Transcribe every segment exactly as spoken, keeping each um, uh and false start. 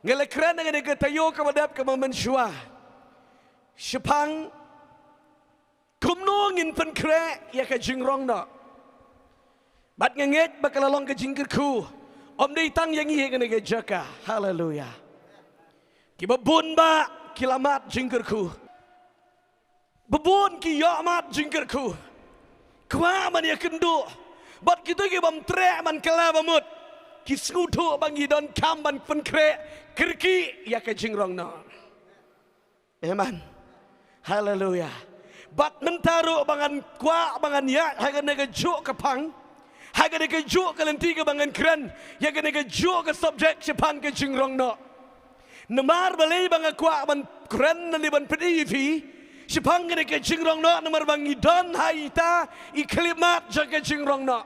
Nga la kren ha kane ka taïew kaba dep kaba mynshuwa shaphang kumno ngin pynkhreh ïa ka jingrong noh. Bad nga ngeit ba ka la long ka jingkyrkhu, ym dei tang ïa ngi ha kane ka jaka. Haleluya. Kiba bun bah ki la mad jingkyrkhu. Ba bun ki ïoh mad jingkyrkhu, kwah ban ïakynduh. Bad kito ki bym treh ban kylla ba mut, ki sngewthuh ba ngi donkam ban pynkhreh kyrkieh ïa ka jingrong noh. Amen. Haleluya. Bad mynta ruh ba ngan kwah ba ngan ïaid ha kane ka juh ka phang, ha kane ka juh ka lynti kaba ngan kren ïa kane ka juh ka subject shaphang ka jingrong noh. Namar balei ba nga kwah ban kren lane ban pyni ïa phi shaphang kane ka jingrong noh, namar ba ngi don ha ita i khyllipmat jong ka jingrong noh.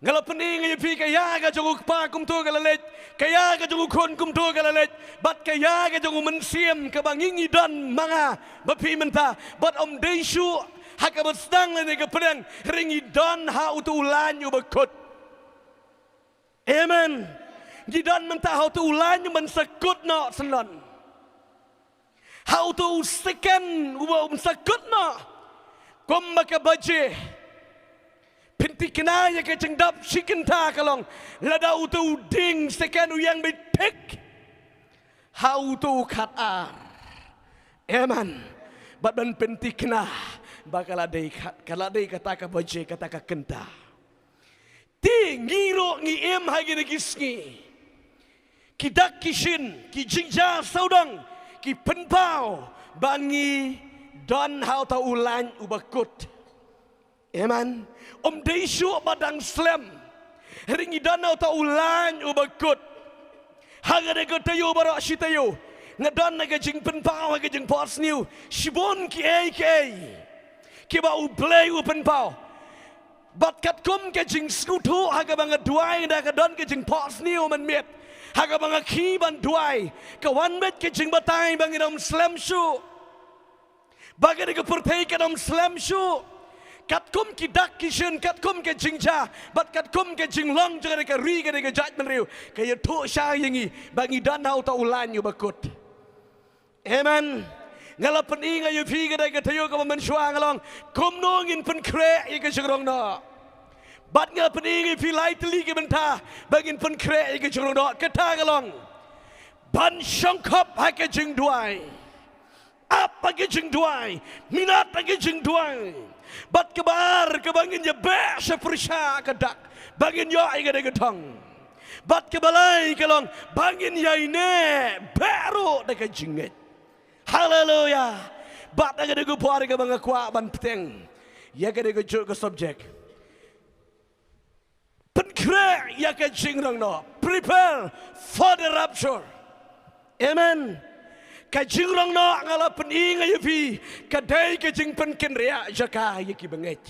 Nga la pyni nga ïa phi ka ïa ka jong u kpa kumto ka la leit, ka ïa ka jong u khun kumto ka la leit, bad ka ïa ka jong u mynsiem kaba ngi ngi don ma nga bad phi mynta, bad ym dei shuh ha kaba sdang lane ka pdeng, hynrei ngi don ha uto u laiñ uba kut. Amen. Ngi don mynta ha uto u laiñ uban sa kut noh syndon. Ha uto u second uba un sa kut noh. Kumba ka baje. Pynthikna ïa ka jingdap shi kynta ka long. Lada uto u ding second u ïeng beit thik ha uto u khatar. Amen. Bad ban pynthikna ba ka la dei khat, ka la dei kata ka baje, kata ka kynta. Te ngi ruh ngi im ha kine ki sngi. Ki dak ki shin, ki jingjia sawdong, ki pynpaw ba ngi don ha uta u laiñ uba kut. Amen. Ym dei shuh ba dang slem, hynrei ngi don ha uta u laiñ uba kut. Ha kane ka taïew baroh shi taïew nga don ha ka jingpynpaw, ha ka jingphohsniew shibun kiei kiei kiba U Blei u pynpaw. Bad katkum ka jingsngewthuh ha kaba nga duwai, da ka don ka jingphohsniew mynmiet ha kaba nga khie ban duwai, ka wan beit ka jingbatai ba ngin ym slem shuh. Ba kane ka pyrthei kan ym slem shuh. Katkum ki dak ki shin, katkum ka jingjia bad katkum ka jinglong jong kane ka ri, kane ka jaitbynriew, ka ïathuh shai ïa ngi ba ngi don ha uta u laiñ uba kut. Amen. Nga la pyni nga ïa phi ka dei ka taïew kaba mynshuwa nga la ong kumno ngin pynkhreh ïa ka jingrong noh. Bad nga la pyni nga ïa phi lai tylli ki bynta ba ngin pynkhreh ïa ka jingrong noh. Kata ka long ban shongkop ha ka jingduwai. Ap ha ka jingduwai, minot ha ka jingduwai. Bad kaba ar kaba ngin ïa beh sha pyrshah ka dak ba ngin ïoh ïa ka dei ka thong. Bad kaba lai ka long ba ngin ïaineh beh ruh da ka jingngeit. Haleluya. Bad ha ka dei ka por kaba nga kwah ban bteng ïa ka dei ka juh ka subject. Pynkhreh ïa ka jingrong noh. Prepare for the rapture. Amen. Ka jingrong noh nga la pyni nga ïa phi ka dei ka jingpynkynriah jaka ïa ki bangeit.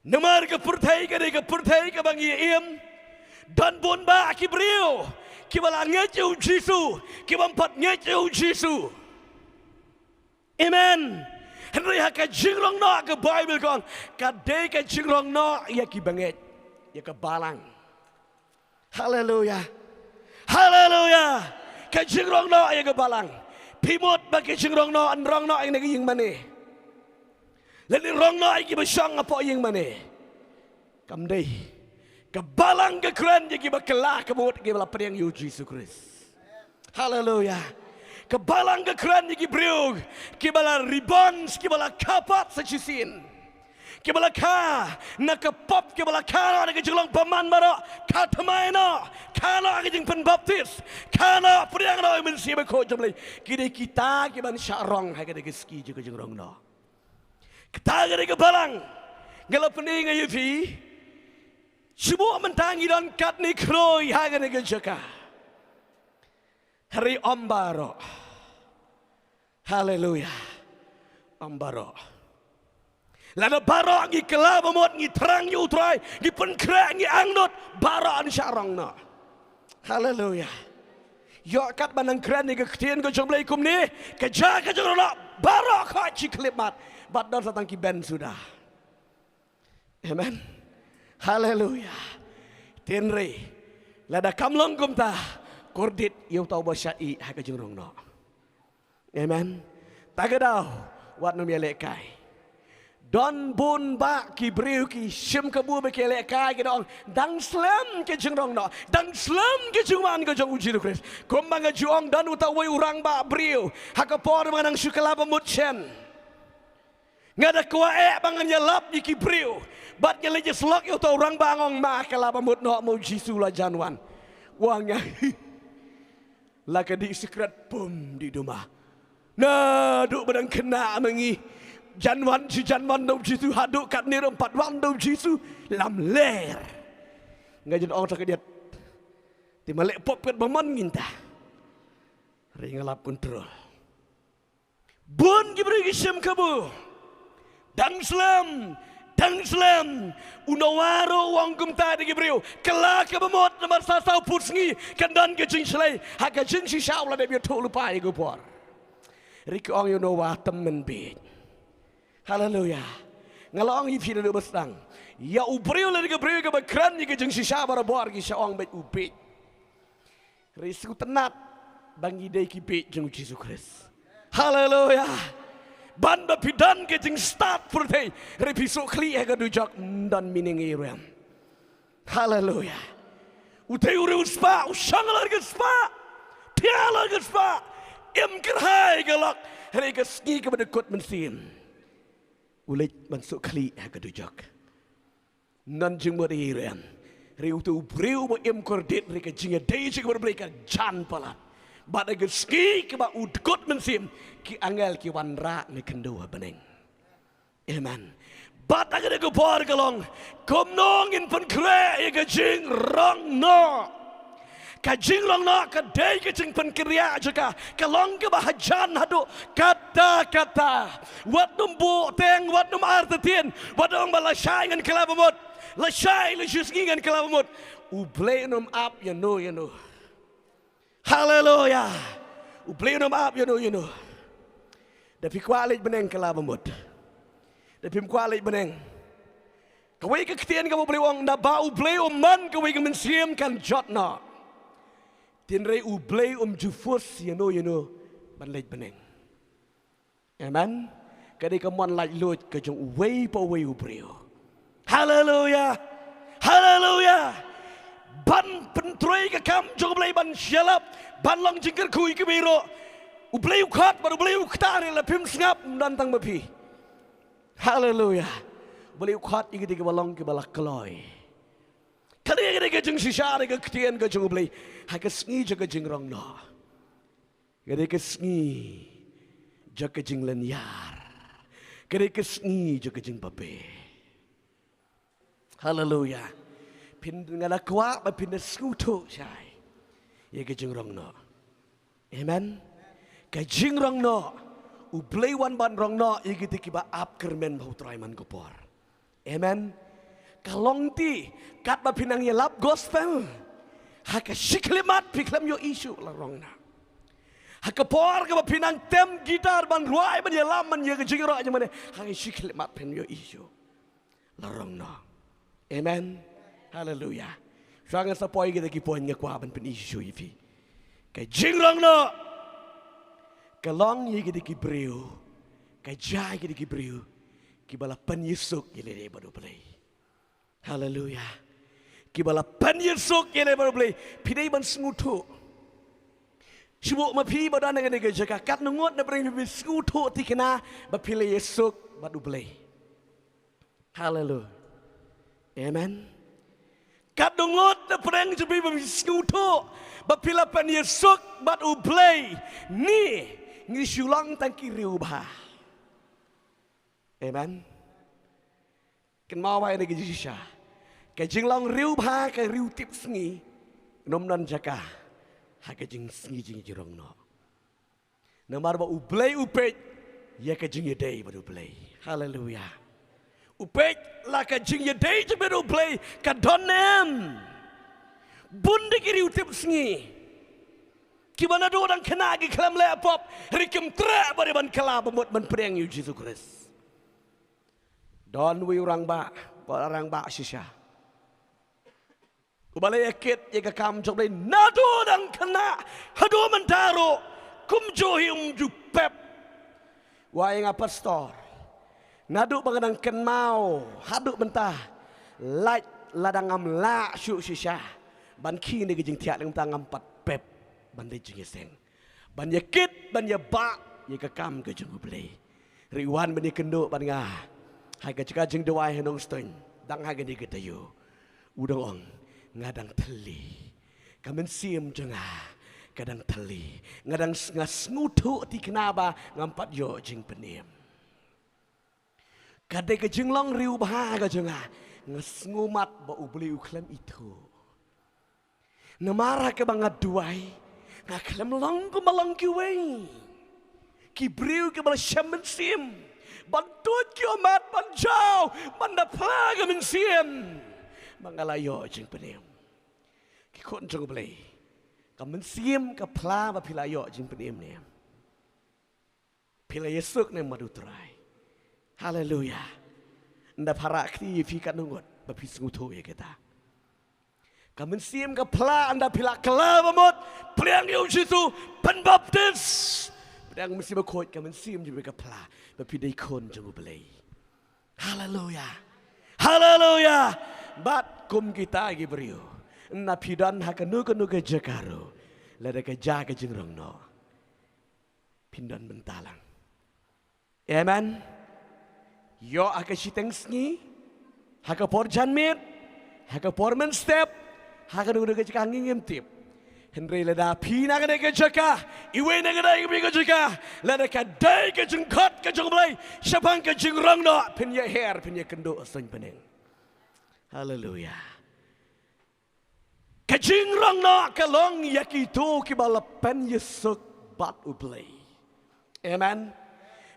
Namar ka pyrthei ka dei ka pyrthei kaba ngi im. Don bun bah ki briew kiba la ngeit ïa U Jisu, ki bym pat ngeit ïa U Jisu. Amen. Hynrei ha ka jingrong noh ka Baibl ka ong ka dei ka jingrong noh ïa ki bangeit, ïa ka balang. Haleluya. Haleluya. Ka jingrong noh ïa ka balang. Phi mut ba ka jingrong noh yn rong noh ïa ka ïing mane, lane rong noh ïa kiba shong hapoh ïing mane? Kam dei. Ka balang ka kren ïa kiba kylla ka mut kiba la pdiang ïa U Jisu Khrist. Haleluya. Ka balang ka kren ïa ki briew kiba la rebound, kiba la kha pat sa shisien, kiba la kha na ka pop, kiba la kha na ka jinglong bymman baroh, kha thymmai noh, kha na ka jingpynbaptis, kha na pdiang noh ïa U Mynsiem Bakhuid jong U Blei. Ki dei kita kiban shah rong ha ka dei ka ski jong ka jingrong noh. Kata ka dei ka balang. Nga la pyni nga ïa phi. Shu buh mynta ngi don katne khroi ha kane ka jaka. Hynrei ym baroh. Haleluya. Ym baroh. Lada baroh ngi kylla ba mut, ngi thrang ïa U Trai, ngi pynkhreh, ngi angnud, baroh yn shah rong noh. Haleluya. Ïoh katba nang kren ïa ka ktien ka jong U Blei kumne, ka jaka ka jong U Blei baroh ka jingkhyllipmat. Bad don sa tang ki ben suda. Amen. Haleluya. Hynrei lada kam long kumta, Kordit ïa uta uba shah ïeh ha ka jingrong noh. Amen. Ta ka daw, wat nym ïalehkai. Don bun bah ki briew ki shim kabu bad ki ïalehkai, ki da ong, dang slem ka jingrong noh, dang slem ka jingwan ka jong U Jisu Khrist. Kumba nga ju ong, don uta uwei u rangbah briew ha ka por ba nga nang shu kylla bamut shen. Nga da kwah eh ba ngan ïalap ïa ki briew. Bad nga leit ïasyllok ïa uta u rangbah, nga ong, ma, kylla bamut noh, ma, U Jisu la jan wan. Wan nga. La ka dih secret, pum, dih duma. Naduh ba dang khynnah ma ngi, jan wan shi jan wan da U Jisu, haduh katne ruh ym pat wan da U Jisu, lamler. Nga ju ong, ta ka diat, te ma leh pop katba mon ngin ta. Hynrei nga lap control. Bun ki briew ki shim kabu. Dang slem, dang slem. U Noah ruh u ong kumta da ki briew. Kylla ka bamut namar sa saw phew sngi kan don ka jingshlei. Ha ka jingshisha u la dep ïathuh lypa ïa ka bor. Hynrei ki ong ïa u Noah, tymmen bieit. Haleluya. Nga la ong ïa phi naduh ba sdang, ïa u briew lane ka briew kaba kren ïa ka jingshisha barabor ki shah ong beit u bieit. Hynrei sngewtynnat ba ngi dei ki bieit jong U Jisu Khrist. Haleluya. Ban ba phi don ka jingstad pyrthei, hynrei phi sngewkhlieh ha ka dujok, ym don meaning ei ruh em. Haleluya. Utei u riewspah, u shong halor ka spah, thiah halor ka spah, im kyrhai ka lok, hynrei ka sngi kaba dkut mynsiem u leit ban sngewkhlieh ha ka dujok. Ym don jingmut ei ruh em. Hynrei uta u briew uba im kordit, hynrei ka jingïadei jong u bad U Blei ka jan palat. Bad ha ka sngi kaba u dkut mynsiem, ki angel ki wanrah na khyndew ha bneng. Amen. Bad ha kane ka por ka long, kumno ngin pynkhreh ïa ka jingrong noh. Ka jingrong noh ka dei ka jingpynkynriah jong ka, ka long kaba hajan haduh katta katta. Wat nym buh teng, wat nym artatien, wat nym ong ba lashai ngan kylla bamut, lashai lashisngi ngan kylla bamut. U Blei un ym ap ïano ïano. Haleluya. U Blei un ym ap ïano ïano. Da phi kwah leit bneng, kylla bamut. Da phim kwah leit bneng, kawei ka ktien kaba U Blei u ong, naba U Blei u mon kawei ka mynsiem kan jot noh. Hynrei U Blei um ju force ïano ïano ban leit bneng. Amen. Ka dei ka mon laitluid ka jong uwei pa uwei u briew. Haleluya. Haleluya. Ban pyntrei ka kam jong U Blei, ban ïalap, ban long jingkyrkhu ïa kiwei ruh. U Blei u khot bad U Blei u ktah, hynrei la phim sngap, ym don tang ma phi. Haleluya. U Blei u khot ïa kito kiba long kiba la kloi. Kane ka dei ka jingshisha, ka dei ka ktien ka jong U Blei ha ka sngi jong ka jingrong noh. Ka dei ka sngi jong ka jinglynñiar. Ka dei ka sngi jong ka jingbabe. Haleluya. Phin, nga la kwah ba phin da sngewthuh shai ïa ka jingrong noh. Amen. Ka jingrong noh, U Blei u wan ban rong noh ïa kito kiba ap kyrmen bad U Trai man ka por. Amen. Ka long te, katba phi nang ïalap gospel, ha ka shi khyllipmat phi khlem ïohi shuh, la rong noh. Ha ka por kaba phi nang tem guitar ban rwai, ban ïalam, ban ïa ka jingïaroh jingmane, ha ka shi khyllipmat phim ïohi shuh, la rong noh. Amen. Haleluya. Shuwa ngan sa poi kita ki point, nga kwah ban pyni shuh ïa phi. Ka jingrong noh ka long ïa kita ki briew, ka jia ïa kita ki briew kiba la pynïasuk ïalade bad U Blei. Haleluya. Kiba la pynïasuk ïalade bad U Blei. Phi dei ban sngewthuh. Shu buh ma phi ba don ha kane ka jaka, katno ngut na pdeng phi sngewthuh thikna ba phi la ïasuk bad U Blei. Haleluya. Amen. Katno ngut na pdeng jong phi ba phi sngewthuh ba phi la pynïasuk bad U Blei, ne ngi shu long tang ki riewbha? Amen. Kynmaw ba ïa kane ka jingshisha, ka jinglong riewbha, ka riewtip sngi, ym don jaka ha ka jingsngi jingjrong noh. Namar ba U Blei u peit ïa ka jingïadei bad U Blei. Haleluya. U peit la ka jingïadei jong me bad U Blei ka don ne em. Bun de ki riewtip sngi kiba naduh dang khynnah ki khlem leh pop, hynrei kim treh ba dei ban kylla bamut ban pdiang ïa U Jisu Khrist. Don uwei u rangbah, ba rangbah shisha. Uba la ïakit ïa ka kam jong U Blei naduh dang khynnah haduh mynta ruh, kumjuh hi um ju pep. Wat ïa nga pastor, naduh ba nga dang kynmaw haduh mynta, lait lada ngam lah shuh shisha ban khie na ka jingthiah lyngba, ngam pat pep ban leit jingïaseng, ban ïakit, ban ïabah ïa ka kam ka jong U Blei. Hynrei u wan ban ïakynduh bad nga ha ka jaka jingduwai ha Nongstoiñ, dang ha kane ka taïew. U dang ong, nga dang thylli. Ka mynsiem jong nga ka dang thylli. Nga dang s-, nga sngewthuh thikna ba ngam pat ïoh jingpynim. Ka dei ka jinglong riewbha ka jong nga. Nga sngewmat ba U Blei u khlem ithuh. Namar ha kaba nga duwai, nga khlem long kumba long kiwei ki briew kiba la shem mynsiem, ban tuid ki ummat, ban jaw, ban da phla ka mynsiem, ba nga la ïoh jingpynim. Ki khun jong U Blei, ka mynsiem ka phla ba phi la ïoh jingpynim ne em? Phi la ïasuk ne em bad U Trai? Haleluya. Ynda pharah kti ïa phi katno ngut ba phi sngewthuh ïa kata. Ka mynsiem ka phla ynda phi la kylla bamut, pdiang ïa U Jisu, pynbaptis, pdiang Mynsiem Bakhuid, ka mynsiem jong phi ka phla ba phi dei khun jong U Blei. Haleluya. Haleluya. Bad kum kita ki briew, ynda phi don ha kano kano ka jaka ruh, lada ka jia ka jingrong noh, phin don bynta lang. Amen. Ïoh ha ka shiteng sngi, ha ka por janmiet, ha ka por mynstep, ha kano kano ka jaka ngi ngim tip. Hynrei lada phi na kane ka jaka, iwei na kane ka jaka, lada ka dei ka jingkhot ka jong U Blei shaphang ka jingrong noh, phin ïaher, phin ïakynduh suiñ bneng. Haleluya. Ka jingrong noh ka long ïa kito kiba la pynïasuk bad U Blei. Amen.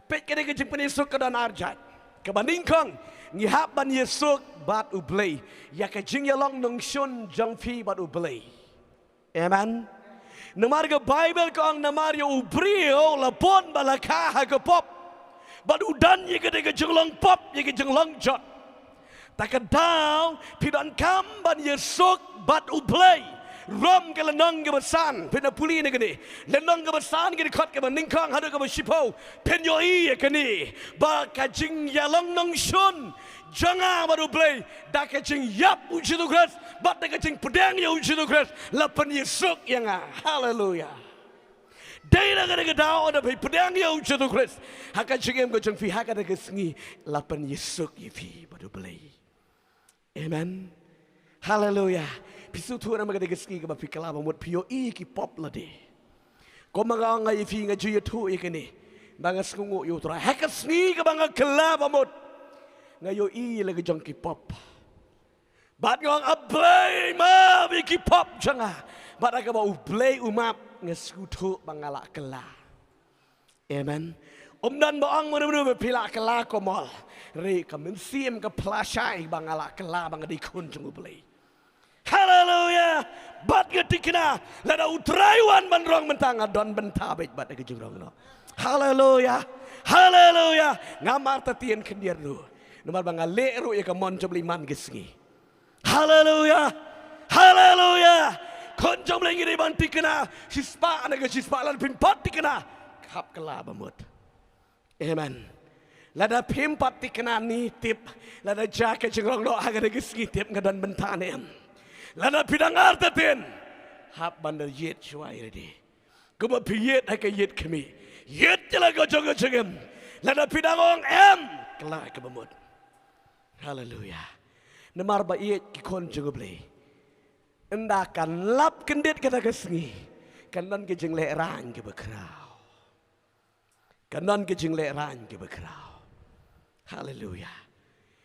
Peit, ka dei ka jingpynïasuk ka don ar jait. Kaba nyngkong, ngi hap ban ïasuk bad U Blei ïa ka jingïalong nongshun jong phi bad U Blei. Amen. Namar ka Baibl ka ong, namar ïa u briew la bun ba la kha ha ka pop, bad u don ïa ka dei ka jinglong pop, ïa ka jinglong jot. Ta ka daw phi donkam ban ïasuk bad U Blei. Rom ka lynnong kaba san, phin da pule na kane. Lynnong kaba san, ka dkhot kaba nyngkong haduh kaba shiphew, phin ïohi ïa kane, ba ka jingïalong nongshun jong nga bad U Blei, da ka jingïap U Jisu Khrist bad da ka jingpdiang ïa U Jisu Khrist, la pynïasuk ïa nga. Haleluya. Dei na kane ka daw, ynda phi pdiang ïa U Jisu Khrist ha ka jingim ka jong phi, ha kane ka sngi la pynïasuk ïa phi bad U Blei. Amen. Haleluya. Phi sngewthuh namar kane ka sngi kaba phi kylla bamut, phi ïohi ki pop lade. Kumba nga ong ïa phi, nga ju ïathuh ïa kane ba nga sngewnguh ïa U Trai. Ha ka sngi kaba nga kylla bamut, nga ïohi la ka jong ki pop. Bad nga ong, A Blei, map ïa ki pop jong nga. Bad ha kaba U Blei u map, nga sngewthuh ba nga la kylla. Amen. Ym don ba ong mano mano ba phi la kylla kumno. Hynrei ka mynsiem ka phla shai ba nga la kylla, ba nga dei khun jong U Blei. Haleluya. Bad nga thikna, lada U Trai u wan ban rong mynta, nga don bynta beit bad ka jingrong noh. Haleluya. Haleluya. Ngam artatien khyndiat ruh, namar ba nga leh ruh ïa ka mon jong U Blei man ka sngi. Haleluya. Haleluya. Khun jong U Blei, ngi dei ban thikna, shispah na ka shispah, lada phin pat thikna, hap kylla bamut. Amen. Lada phim pat thikna, ni tip, lada jia ka jingrong noh ha kane ka sngi, tip nga don bynta ne em. Lada phi dang artatien, hap ban da ïit shuwa ïa lade. Kumba phi ïit ha ka ïit khmih, ïit ïa la ka jong ka jingim. Lada phi dang ong em, kylla ka bamut. Haleluya. Namar ba ïeit ki khun jong U Blei, ynda kan lap kyndit kata ka sngi, kan don ka jinglehrain kaba khraw. Kan don ka jinglehrain kaba khraw. Haleluya.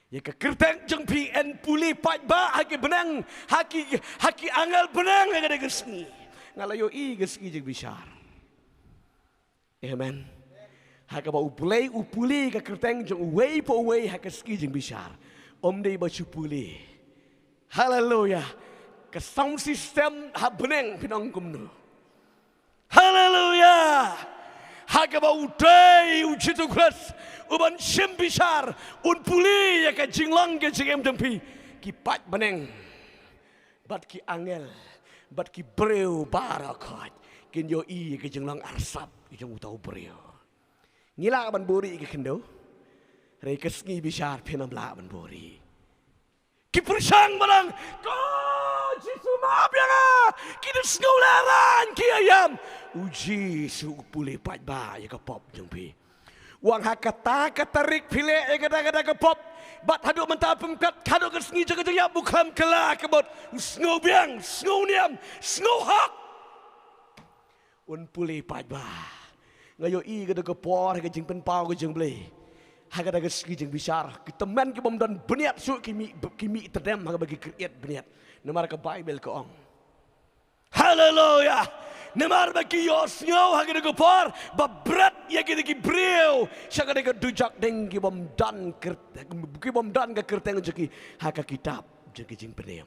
Ïa ka kyrteng jong phi yn pule paidbah ha ki bneng, ha ki, ha ki angel bneng ha kane ka sngi. Nga la ïohi ka sngi jingbishar. Amen. Ha kaba U Blei u pule ka kyrteng jong uwei pa uwei ha ka sngi jingbishar, ym dei ba shu pule. Haleluya. Ka sound system ha bneng phin ong kumno? Haleluya. Ha kaba U Trai U Jisu Khrist u ban shim bishar, un pule ïa ka jinglong ka jingim jong phi, ki paid bneng bad ki angel, bad ki briew baroh khoit kin ïohi ïa ka jinglong arsap ka jong uta u briew. Ngi lah ban buhrieh ïa ki khyndew, hynrei ka sngi bishar phin ym lah ban buhrieh. Ki pyrshang ba nang, ko Jisu, map ïa nga, ki da sngew lehraiñ, ki ïa ïam. U Jisu u pule paidbah ïa ka pop jong phi. U ong ha kata ka tarik phi leh ïa kata kata ka pop, bad haduh mynta phi ym kat, haduh ka sngi jong ka jingïap, u khlem kylla ka mut. U sngew biang, sngew niam, sngew hok. Un pule paidbah. Nga ïohi kata ka por ha ka jingpynpaw ka jong U Blei, ha kata ka sngi jingbishar, ki tymmen ki bym don bniat shuh ki mih, ki mih tdem ha kaba ki khriat bniat. Namar ka Baibl ka ong, haleluya, namar ba ki ïohsngew ha kata ka por ba bret ïa kita ki briew sha kata ka dujok ding, ki bym don kyr-, ki bym don ka kyrteng jong ki ha ka kitab jong ki jingpynim.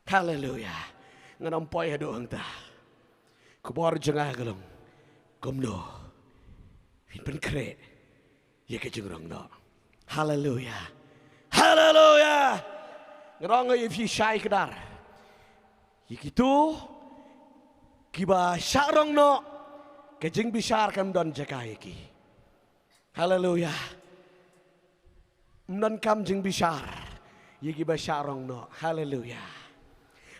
Haleluya. Ngan ym poi haduh hangta. Khubor jong nga ka long, kumno phin pynkhreh ïa ka jingrong noh. Haleluya. Haleluya. Nga ong ïa phi shai kdar, ïa kito kiba shah rong noh, ka jingbishar kam don jaka ïa ki. Haleluya. Ym don kam jingbishar ïa kiba shah rong noh. Haleluya.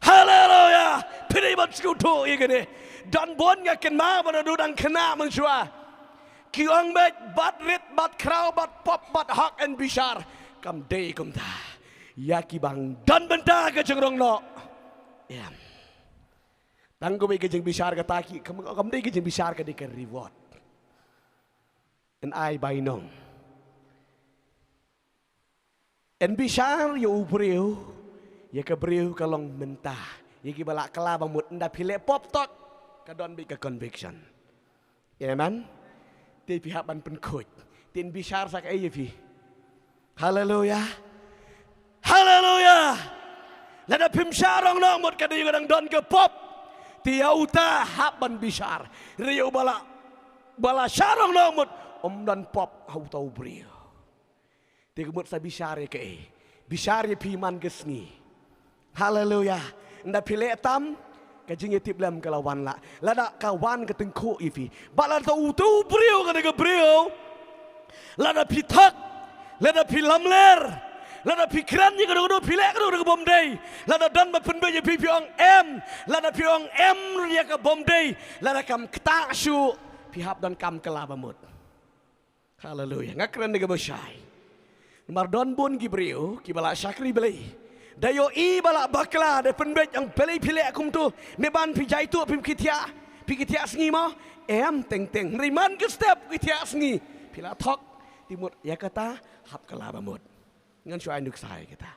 Haleluya. Phi dei ban sngewthuh ïa kane. Don bun, nga kynmaw ba nga dang khynnah mynshuwa, ki ong beit bad rit bad khraw bad pop bad hok yn bishar. Kam dei kumta ïa kiba don bynta ka jingrong noh. Em. Tang kawei ka jingbishar kata ki, kam, kam dei ka jingbishar, ka dei ka reward. Yn ai bainong. Yn bishar ïa u briew, ïa ka briew ka long mynta. Ïa kiba la kylla ba mut, ynda phi leh pop tok, ka don beit ka conviction. Amen. Te phi hap ban pynkhuid. Te yn bishar sa kaei ïa phi? Haleluya. Haleluya. Lada phim shah rong noh mut, ka dei ka dang don ka pop. Te ïa uta hap ban bishar. Hynrei ïa uba la, ba la shah rong noh mut, ym don pop ha uta u briew. Te ka mut sa bishar ïa kaei? Bishar ïa phi man ka sngi. Haleluya. Ynda phi leh tam, ka jingïatiplem ka la wan lah. Lada ka wan ka tyngkhuh ïa phi. Bad lada uta u briew, kane ka briew, lada phi thok, lada phi lamler, lada phi kren ïa kano kano, phi leh kano kano ka bym dei, lada don ba pynbeit ïa phi, phi ong em, lada phi ong em ïa ka bym dei, lada kam ktah shuh, phi hap don kam kylla ba mut. Haleluya. Nga kren da kaba shai. Namar don bun ki briew kiba la shakri Blei, da ïohi ba la bakla, da pynbeit, ong balei phi leh kumto? Namar phi jaituh, phim khie thiah, phi khie thiah sngi mo? Em, teng teng. Hynrei man ka step khie thiah sngi, phi la thok. Te mut ïa kata hap kylla ba mut. Ngan shu ai nuksa ïa kata.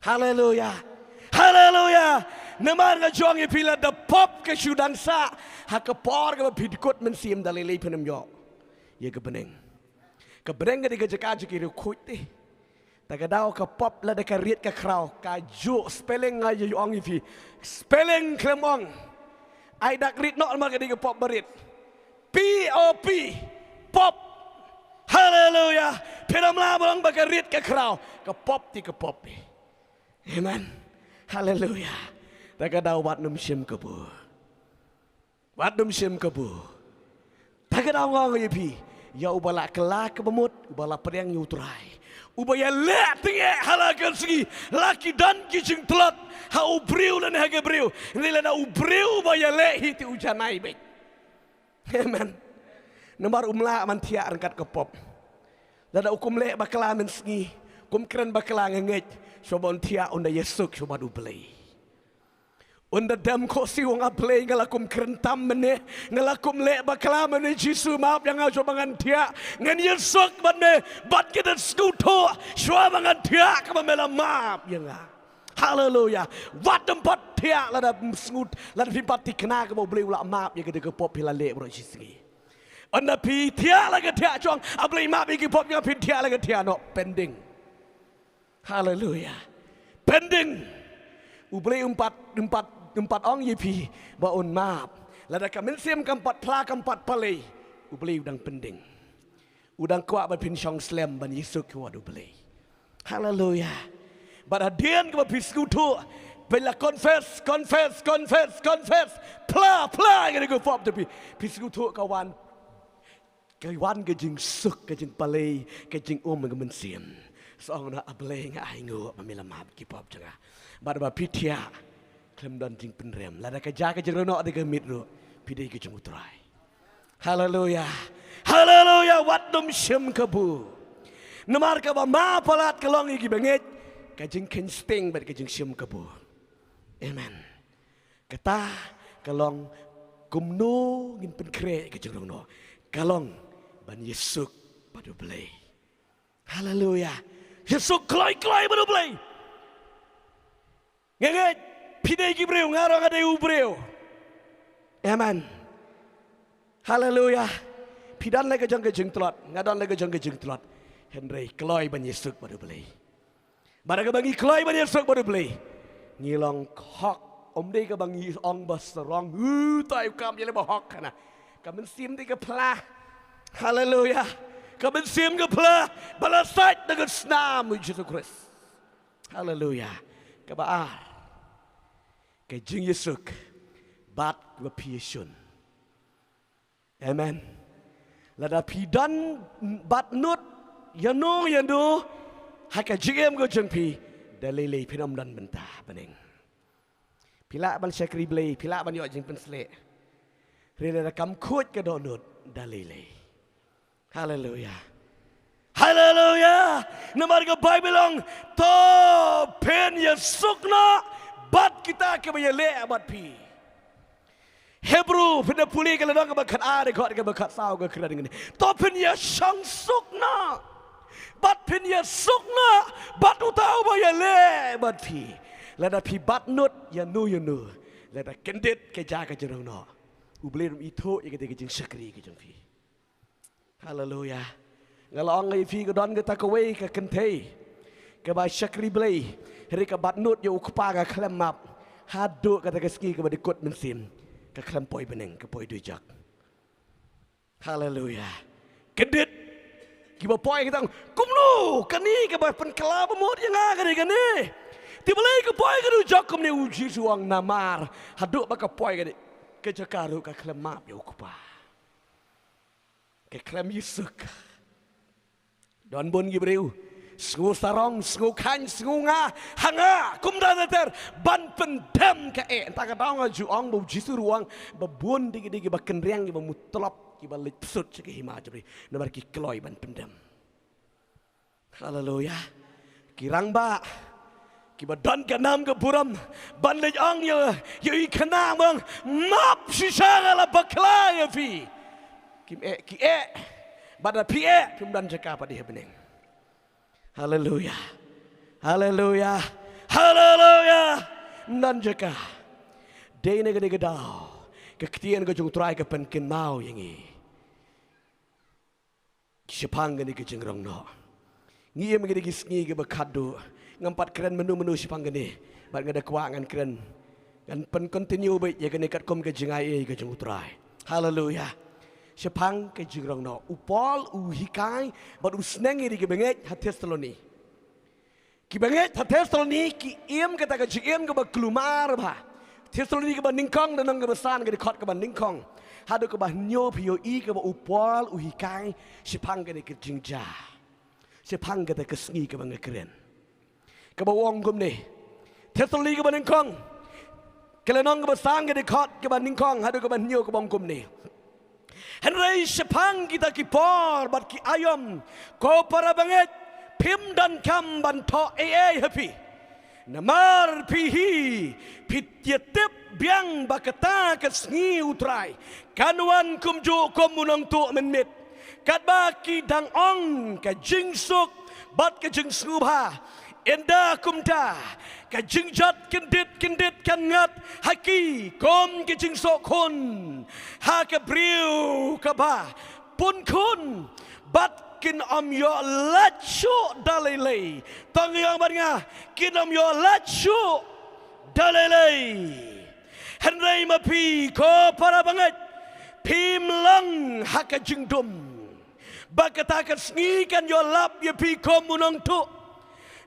Haleluya. Haleluya. Namar nga ong ïa phi, lada pop ka shu dang sah ha ka por kaba phi dkut mynsiem, da lei lei phin ym ïoh ïa ka bneng. Ka bneng ka dei ka jaka jong ki riewkhuid te. Ta ka daw ka pop lada ka rit ka khraw, ka juh, spelling nga ïa ong ïa phi. Spelling khlem ong. Ai dak rit noh, namar ka dei ka pop ba rit. P O P. Pop. Haleluya. Phin ym lah ban ong ba ka rit ka khraw. Ka pop te ka pop. Amen. Haleluya. Ta ka daw wat nym shim kabu. Wat nym shim kabu. Ta ka daw nga ong ïa phi, ïa uba la kylla kaba mut, uba la pdiang ïa U Trai, uba ïaleh tyngeh ha la ka sngi, la ki don ki jingtlot ha u briew lane ha ka briew. Hynrei lada u briew uba ïaleh hi, te u janai beit. Amen. Namar um lah ban thiah ryngkat ka pop. Lada u kum leh bakla mynsngi, kum kren bakla, nga ngeit shuwa ban thiah un da ïasuk shuwa bad U Blei. Un da dem khohsiew, ong, A Blei, nga la kum kren tam mynne, nga la kum leh bakla mynne, Jisu map ïa nga shuwa ba ngan thiah, ngan ïasuk bad me, bad ngan da sngewthuh shuwa ba ngan thiah kaba me la map ïa nga. Haleluya. Wat nym pat thiah lada sngewthuh, lada phim pat thikna kaba U Blei u la map ïa kata ka pop phi la leh baroh shi sngi. Ynda phi thiah la ka thiah shong, A Blei map ïa ki pop jong nga, phin thiah la ka thiah noh, pending. Haleluya. Pending. U Blei um pat, um pat, um pat ong ïa phi ba un map. Lada ka mynsiem kam pat phla, kam pat pynleit, U Blei u dang pending. U dang kwah ban pynshong slem ban ïasuk shuwa bad U Blei. Haleluya. Bad hadien kaba phi sngewthuh, Phi la confess, confess, confess, confess. Phla, phla ïa kane ka pop jong phi. Phi sngewthuh ka wan, ka wan ka jingsuk, ka jingpalei, ka jingum ka mynsiem. Sa ong noh, A Blei, nga ainguh ba me la map ki pop jong nga. Bad ba phi thiah, khlem don jingpynrem. Lada ka jia ka jingrong noh da ka miet ruh, phi dei ka jong U Trai. Haleluya. Haleluya. Wat nym shim kabu. Namar kaba ma palat ka long ïa ki bangeit, ka jingkheiñ sting bad ka jingshim kabu. Amen. Kata ka long kumno ngin pynkhreh ka jingrong noh. Ka long ban ïasuk bad U Blei. Haleluya. Ïasuk kloi kloi bad U Blei. Nga ngeit phi dei ki briew, nga ruh nga dei u briew. Amen. Haleluya. Phi don la ka jong ka jingtlot, nga don la ka jong ka jingtlot. Hynrei kloi ban ïasuk bad U Blei. Bad haba ngi kloi ban ïasuk bad U Blei, ngi long hok. Ym dei kaba ngi ong ba sarong, u tai u kam ïa leh ba hok kana. Ka mynsiem dei ka phla. Haleluya. Ka mynsiem ka phla. Ba la sait da ka snam U Jisu Khrist. Haleluya. Kaba ar, ka jingïasuk bad kaba phi ïashun. Amen. Lada phi don bad nud ïano ïano ha ka jingim ka jong phi, da lei lei phin ym don bynta bneng. Phi lah ban shakri Blei, phi lah ban ïoh jingpynshlur. Hynrei lada kam khuid ka dohnud, da lei lei. Haleluya. Haleluya. Namar ka Baibl ong, to phin ïasuk noh bad kita kiba ïaleh bad phi. Hebru, phin da pule ka lynnong kaba khatar, dkhot kaba khatsaw ka kren kane. To phin ïashong suk noh bad phin ïasuk noh bad uta uba ïaleh bad phi. Lada phi bad nud ïano ïano, lada kyndit ka jia ka jingrong noh, U Blei um ithuh ïa kata ka jingshakri ka jong phi. Haleluya. Nga la ong ïa phi, ka don kata kawei ka kynthei kaba shakri Blei, hynrei ka bad nud ïa U Kpa, ka khlem map. Haduh kata ka sngi kaba dei kut mynsiem, ka khlem poi bneng, ka poi dujok. Haleluya. Kyndit. Kiba poi ki ong, kumno kane kaba pynkylla ba mut ïa nga kane kane. Te balei ka poi ka dujok kumne? U Jisu u ong namar haduh ba ka poi kane ka jaka ruh ka khlem map ïa U Kpa. Ka khlem ïasuk. Don bun ki briew sngew sarong, sngew khang, sngew nga ha nga, kumta ter ter ban pyndem ka eh. Nta ka daw nga ju ong ba U Jisu ruh u ong ba bun dei ki, dei kiba kynriang, kiba mutlop, kiba leit psut sha ka hima jong U Blei namar ki kloi ban pyndem. Haleluya. Ki rangbah kiba don ka nam ka burom ban leit ong ïa, ïa i khynnah, ong, map shisha, nga la bakla ïa phi. Kim eh, ki eh. Bad lada phi eh, phim don jaka pat ha bneng. Haleluya. Haleluya. Haleluya. Ym don jaka. Dei na kane ka daw ka ktien ka jong U Trai ka pynkynmaw ïa ngi shaphang kane ka jingrong noh. Ngi im ha kine ki sngi kiba khatduh. Ngam pat kren mynno mynno shaphang kane, bad nga da kwah ngan kren, ngan pyn continue beit ïa kane katkum ka jingai ei ka jong U Trai. Haleluya. Shaphang ka jingrong noh, u Paul u hikai bad u sneng ïa kine ki bangeit ha Thessaloni. Ki bangeit ha Thessaloni ki im kata ka jingim kaba kulmar bha. Thessaloni kaba nyngkong, lynnong kaba san, ka dkhot kaba nyngkong haduh kaba hynñiew, phi ïohi kaba u Paul u hikai shaphang kane ka jingjia, shaphang kata ka sngi kaba nga kren, kaba u ong kumne. Thessaloni kaba nyngkong, ka lynnong kaba san, ka dkhot kaba nyngkong haduh kaba hynñiew, kaba ong kumne. Hynrei shaphang kita ki por bad ki aïom, ko para bangeit, phim donkam ban thoh ei ei ha phi. Namar phi hi, phi ïa tip biang ba kata ka sngi U Trai kan wan kumjuh kum u nongtuh mynmiet. Katba ki dang ong ka jingsuk bad ka jingsngewbha, ynda kumta ka jingjot kyndit kyndit kan ngat ha ki kum ka jingsoh khun ha ka briew kaba pun khun, bad kin ym ïoh lait shuh da lei lei. To ngi ong bad nga, kin ym ïoh lait shuh da lei lei. Hynrei ma phi ko para bangeit, phim long ha ka jingdum ba kata ka sngi kan ïoh lap ïa phi kum u nongtuh.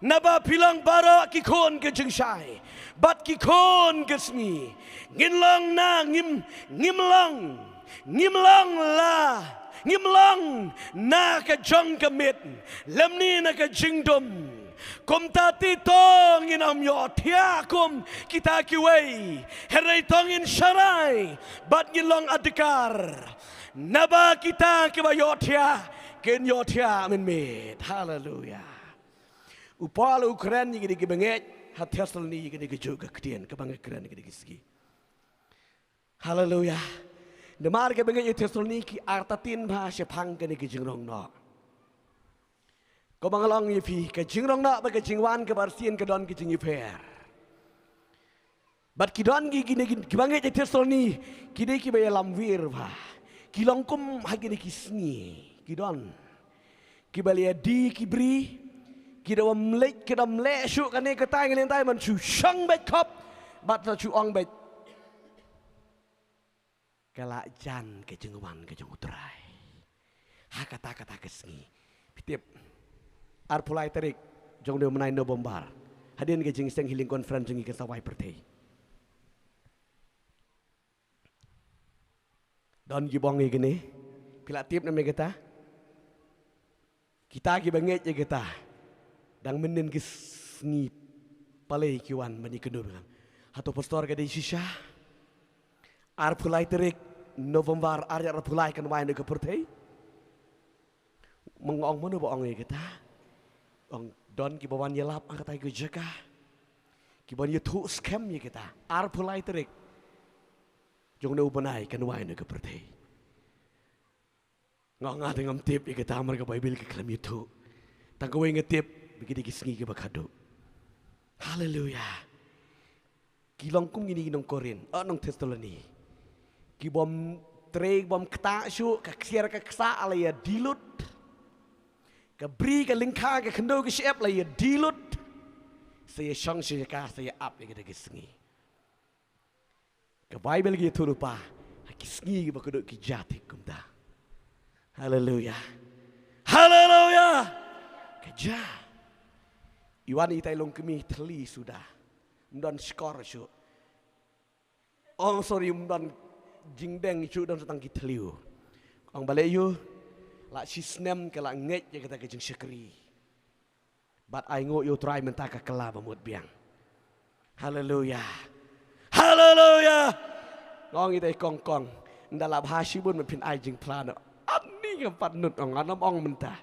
Naba phi long baroh ki khun ka jingshai. Bad ki khun ka sngi, ngin long na, ngim, ngim long, ngim long la, ngim long na ka jong ka miet, lymne na ka jingdum. Kumta te to ngin ym ïohthiah kum kita kiwei, hynrei to ngin sharai, bad ngin long adkar. Naba kita kiba ïohthiah, kin ïohthiah mynmiet. Haleluya. U Paul u kren ïa kine ki bangeit ha Thessaloni ïa kine ki juh ka ktien kaba nga kren ïa kine ki sngi. Haleluya. Namar ki bangeit ïa Thessaloni ki artatien bha shaphang kane ka jingrong noh. Kumba nga la ong ïa phi, ka jingrong noh bad ka jingwan kaba arsien ka don ka jingïapher. Bad ki don ki, kine ki, ki bangeit ïa Thessaloni, ki dei kiba ïalam wir bha. Ki long kum ha kine ki sngi, ki don kiba la ïa die ki bri, ki da ym leit, ki da ym leh shuh kane katai kane katai, ban shu shong beit khop, bad sa shu ong beit, ka la jan ka jingwan ka jong U Trai. Ha kata kata ka sngi. Phi tip, arphew lai tarik jong une u bnai November, hadien ka jingseng healing conference jong ngi kan sa wai pyrthei. Don kiba ong ïa kane, phi la tip ne em ïa kata? Kita kiba ngeit ïa kata, dang mynnin ki sngi palei ki wan ban ïakynduh bad nga. Hato pastor ka dei shisha? Arphew lai tarik November, ar hajar arphew lai kan wai noh ka pyrthei. Ma nga ong, mano ba ong ïa kata? Ong don kiba wan ïalap ha kata ka jaka, kiba wan ïathuh skhem ïa kata. Arphew lai tarik jong une u bnai kan wai noh ka pyrthei. Nga ong, nga te ngam tip ïa kata, namar ka Baibl ka khlem ïathuh. Tang kawei nga tip, ba ki dei ki sngi kiba khadduh. Haleluya. Ki long kum kine ki nong Korinth, eh, nong Thessaloni. Ki bym trei, bym ktah shuh, ka ksiar ka ksah la ïa die lut. Ka bri ka lyngkha ka khyndew ka shyiap la ïa die lut. Sa ïa shong sha ka, sa ïa ap ïa kita ki sngi. Ka Baibl ka ïathuh lypa, ha ki sngi kiba khadduh ki jia thik kumta. Haleluya. Haleluya. Ka jia. I wan itai i longkmie thylli suda. Ym don shkor shuh. Ong sorry, ym don jingdeng shuh, don sa tang ki thliew. Ong balei ïoh? La shisnem ka la ngeit ïa kata ka jingshakri. Bad ai nguh ïa U Trai mynta ka kylla ba mut biang. Haleluya. Haleluya. Nga ong itai kong kong. Ynda la bha shibun ma phin ai jingphla noh. Ani ngam pat nud, ong, ngan ym ong mynta.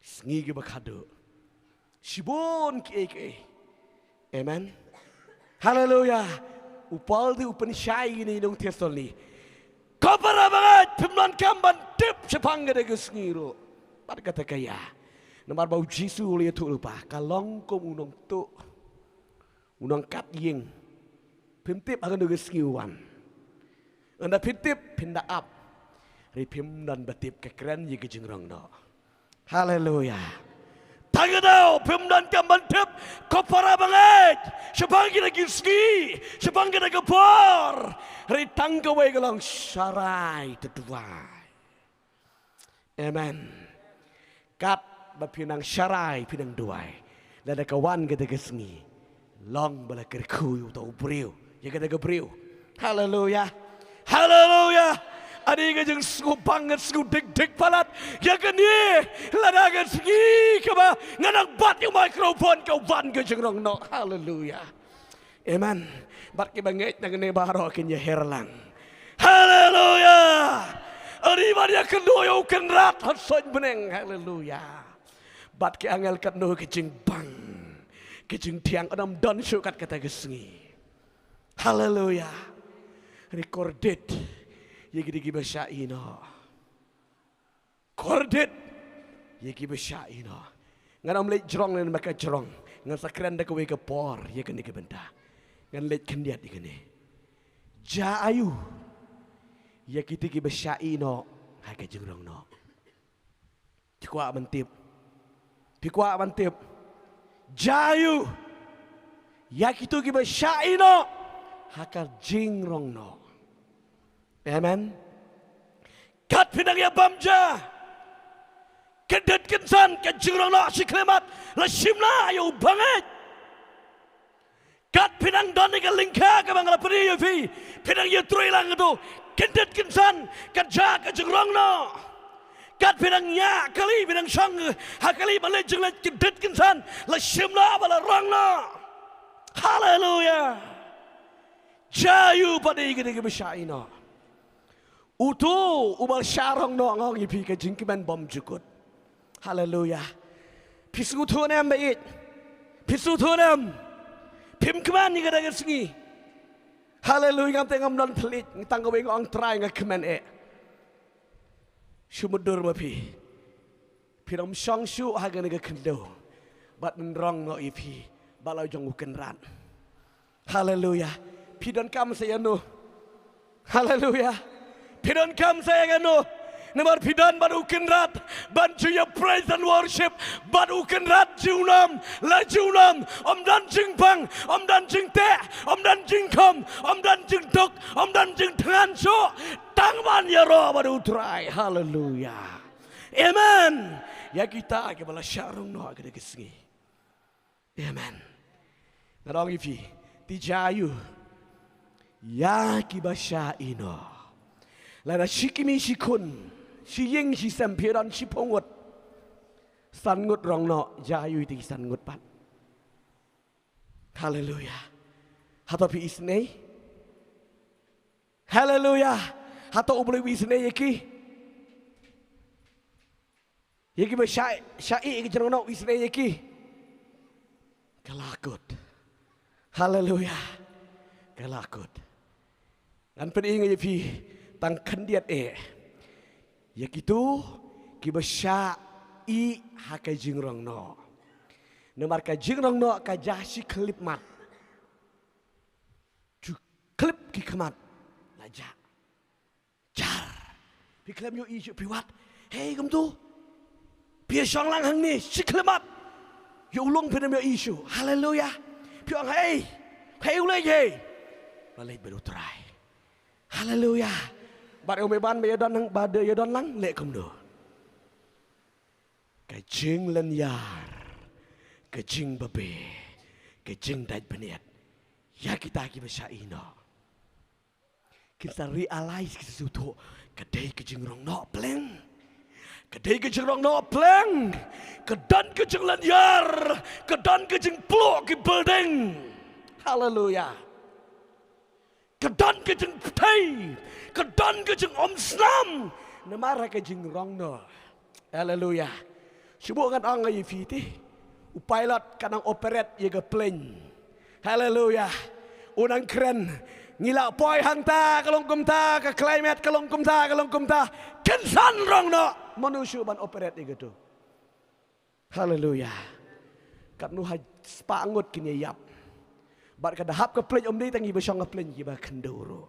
Sngi kiba khadduh. Shibun kiei kiei. Amen. Haleluya. U Paul te u pynshai ïa kine ki nong Thessaloni. Ko para bangeit, phim donkam ban tip shaphang kata ka sngi ruh. Bad kata ka ïa. Namar ba U Jisu u la ïathuh lypa, ka long kum u nongtuh, u nongkat ïing. Phim tip ha kano ka sngi u wan. Ynda phi tip, phin da ap. Hynrei phim don ba tip, ka kren ïa ka jingrong noh. Haleluya. Tang ka daw, phim donkam ban tip, ko para bangeit, shaphang kine ki sngi, shaphang kine ki por. Hynrei tang kawei ka long, sharai, to duwai. Amen. Katba phi nang sharai, phi nang duwai, lada ka wan kata ka sngi, long ba la kyrkhu ïa uta u briew, ïa kata ka briew. Haleluya. Haleluya. Ani ka jingsngewbang, ka sngewdikdik palat ïa kane, lada ka sngi kaba nga nang bat ïa u microphone, ka wan ka jingrong noh. Haleluya. Amen. Bad kiba ngeit nangne baroh kin ïaher lang. Haleluya. Ani ban ïakynduh ïa u Kynrad ha suiñ bneng. Haleluya. Bad ki angel katno ka jingbang, ka jingthiang, ym don shuh kat kata ka sngi. Haleluya. Recorded ïa kine kiba shah ïehnoh. Recorded ïa kiba shah ïehnoh. Ngan ym leit jrong lem bad ka jrong. Ngan sa kren da kawei ka por ïa kane ka bynta. Ngan leit khyndiat ïa kane. Jia aiu ïa kita kiba shah ïehnoh ha ka jingrong noh? Phi kwah ban tip? Phi kwah ban tip? Jia aiu ïa kito kiba shah ïehnoh ha ka jingrong noh? Amen. Kat phi nang ïa bam jia, Kyndit kynsan ka jingrong noh shi khyllipmat, la shim la ïa u bangeit. Kat phi dang don ïa ka lyngkha kaba nga la pyni ïa phi, phi dang ïatrei lang hato. Kyndit kynsan, kat jia ka jingrong noh. Kat phi dang ïa kali, phi dang shong ha kali ban leit jingleit, kyndit kynsan, la shim la ba la rong noh. Haleluya. Jia ïa u pat ïa kine kiba shah ïeh noh. Uto uba shah rong noh, nga ong ïa phi, ka jingkmen bym ju kut. Haleluya. Phi sngewthuh ne em ba ïeit? Phi sngewthuh ne em? Phim kmen ïa kata ka sngi. Haleluya. Ngam tip, ngam don phylliew, tang kawei nga ong, Trai, nga kmen eh. Shu mutdur ma phi. Phi dang ym shong shuh ha kane ka khyndew. Bad yn rong noh ïa phi bad la u jong u Kynrad. Haleluya. Phi donkam sa ïa no? Haleluya. Phi donkam sa ïa no? Namar phi don bad u Kynrad ban ju ïa praise and worship. Bad u Kynrad junom la junom, ym don jingpang, ym don jingteh, ym don jingkhom, ym don jingduk, ym don jingthngan shuh. Tang ban ïaroh bad u Trai. Haleluya. Amen. Ïa kita kiba la shah rong noh ha kane ka sngi. Amen. Nga ong ïa phi, te jia ïa u, ïa kiba shah ïeh noh. Lada shi kmie shi khun, shi ïing shi sem, phi don shiphew ngut, san ngut rong noh, jia ïa u ïa ki san ngut pat. Haleluya. Hato phi isynei? Haleluya. Hato U Blei u isynei ïa ki? Ïa kiba shah, shah ïeh ïa ka jingrong noh, u isynei ïa ki? Ka la kut. Haleluya. Ka la kut. Ngan pyni ïa phi tang khyndiat eh ïa kito kiba shah ïeh ha ka jingrong noh. Namar ka jingrong noh ka jia shi khyllipmat. Ju khlip ki khmat, la jah. Jar. Phi khlem ïohi shuh, phi wad. Hei, kumto. Phi ïa shong lang hangne shi khyllipmat. Ïa u lung phin ym ïohi shuh. Haleluya. Phi ong, hei. Hei, u leit, hei. La leit bad u Trai. Haleluya. Bad ïa u mei ban ba ïa don lang, ba da ïa don lang, leh kumno? Ka jinglynñiar, ka jingbabe, ka jingdait bniat ïa kita kiba shah ïeh noh. Kin sa realize, kin sa sngewthuh, ka dei ka jingrong noh pleng. Ka dei ka jingrong noh pleng. Ka don ka jinglynñiar, ka don ka jingpluh ki building. Haleluya. Ka don ka jingpyrthei, ka don ka jingumsnam. Namar ka jingrong noh. Haleluya. Shu buh ngan ong ïa phi te. U pilot ka nang operate ïa ka plane. Haleluya. U nang kren. Ngi la poi hangta ka long kumta, ka climate ka long kumta, ka long kumta. Kynsan rong noh. Mano shuh ban operate ïa kato? Haleluya. Katno ha spah ngut kin ïa ïap. Bad ka da hap ka plane, ym dei tang iba shong ha plane, iba khyndew ruh.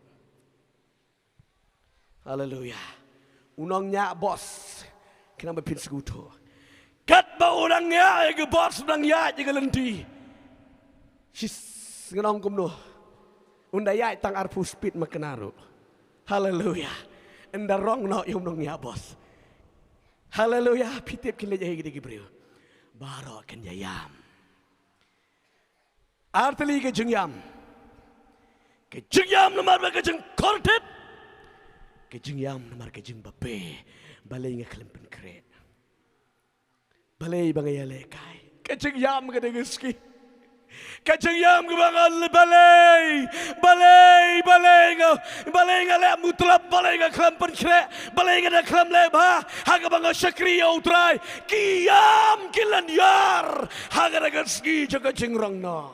Haleluya. U nongñiah bos. Khnang ba phin sngewthuh. Katba u nongñiah ïa ka bos, u nongñiah ïa ka lynti. Shi s-, ngan ong kumno. Un da ïaid tang arphew speed ma kane ruh. Haleluya. Ynda rong noh ïa u nongñiah bos. Haleluya. Phi tip kin leit haei kine ki briew? Baroh kin ïa ïam. Ar tylli ka jingïam. Ka jingïam namar ba ka jingkordit. Ka jingïam namar ka jingbabe. Balei nga khlem pynkhreh? Balei ba nga ïalehkai? Ka jingïam ka dei ka sngi. Ka jingïam kaba nga leh, balei, balei, balei nga, balei nga leh mutlop, balei nga khlem pynkhreh, balei nga da khlem leh bha ha kaba nga shakri ïa u Trai. Ki ïam ki lynñiar ha kata ka sngi jong ka jingrong noh.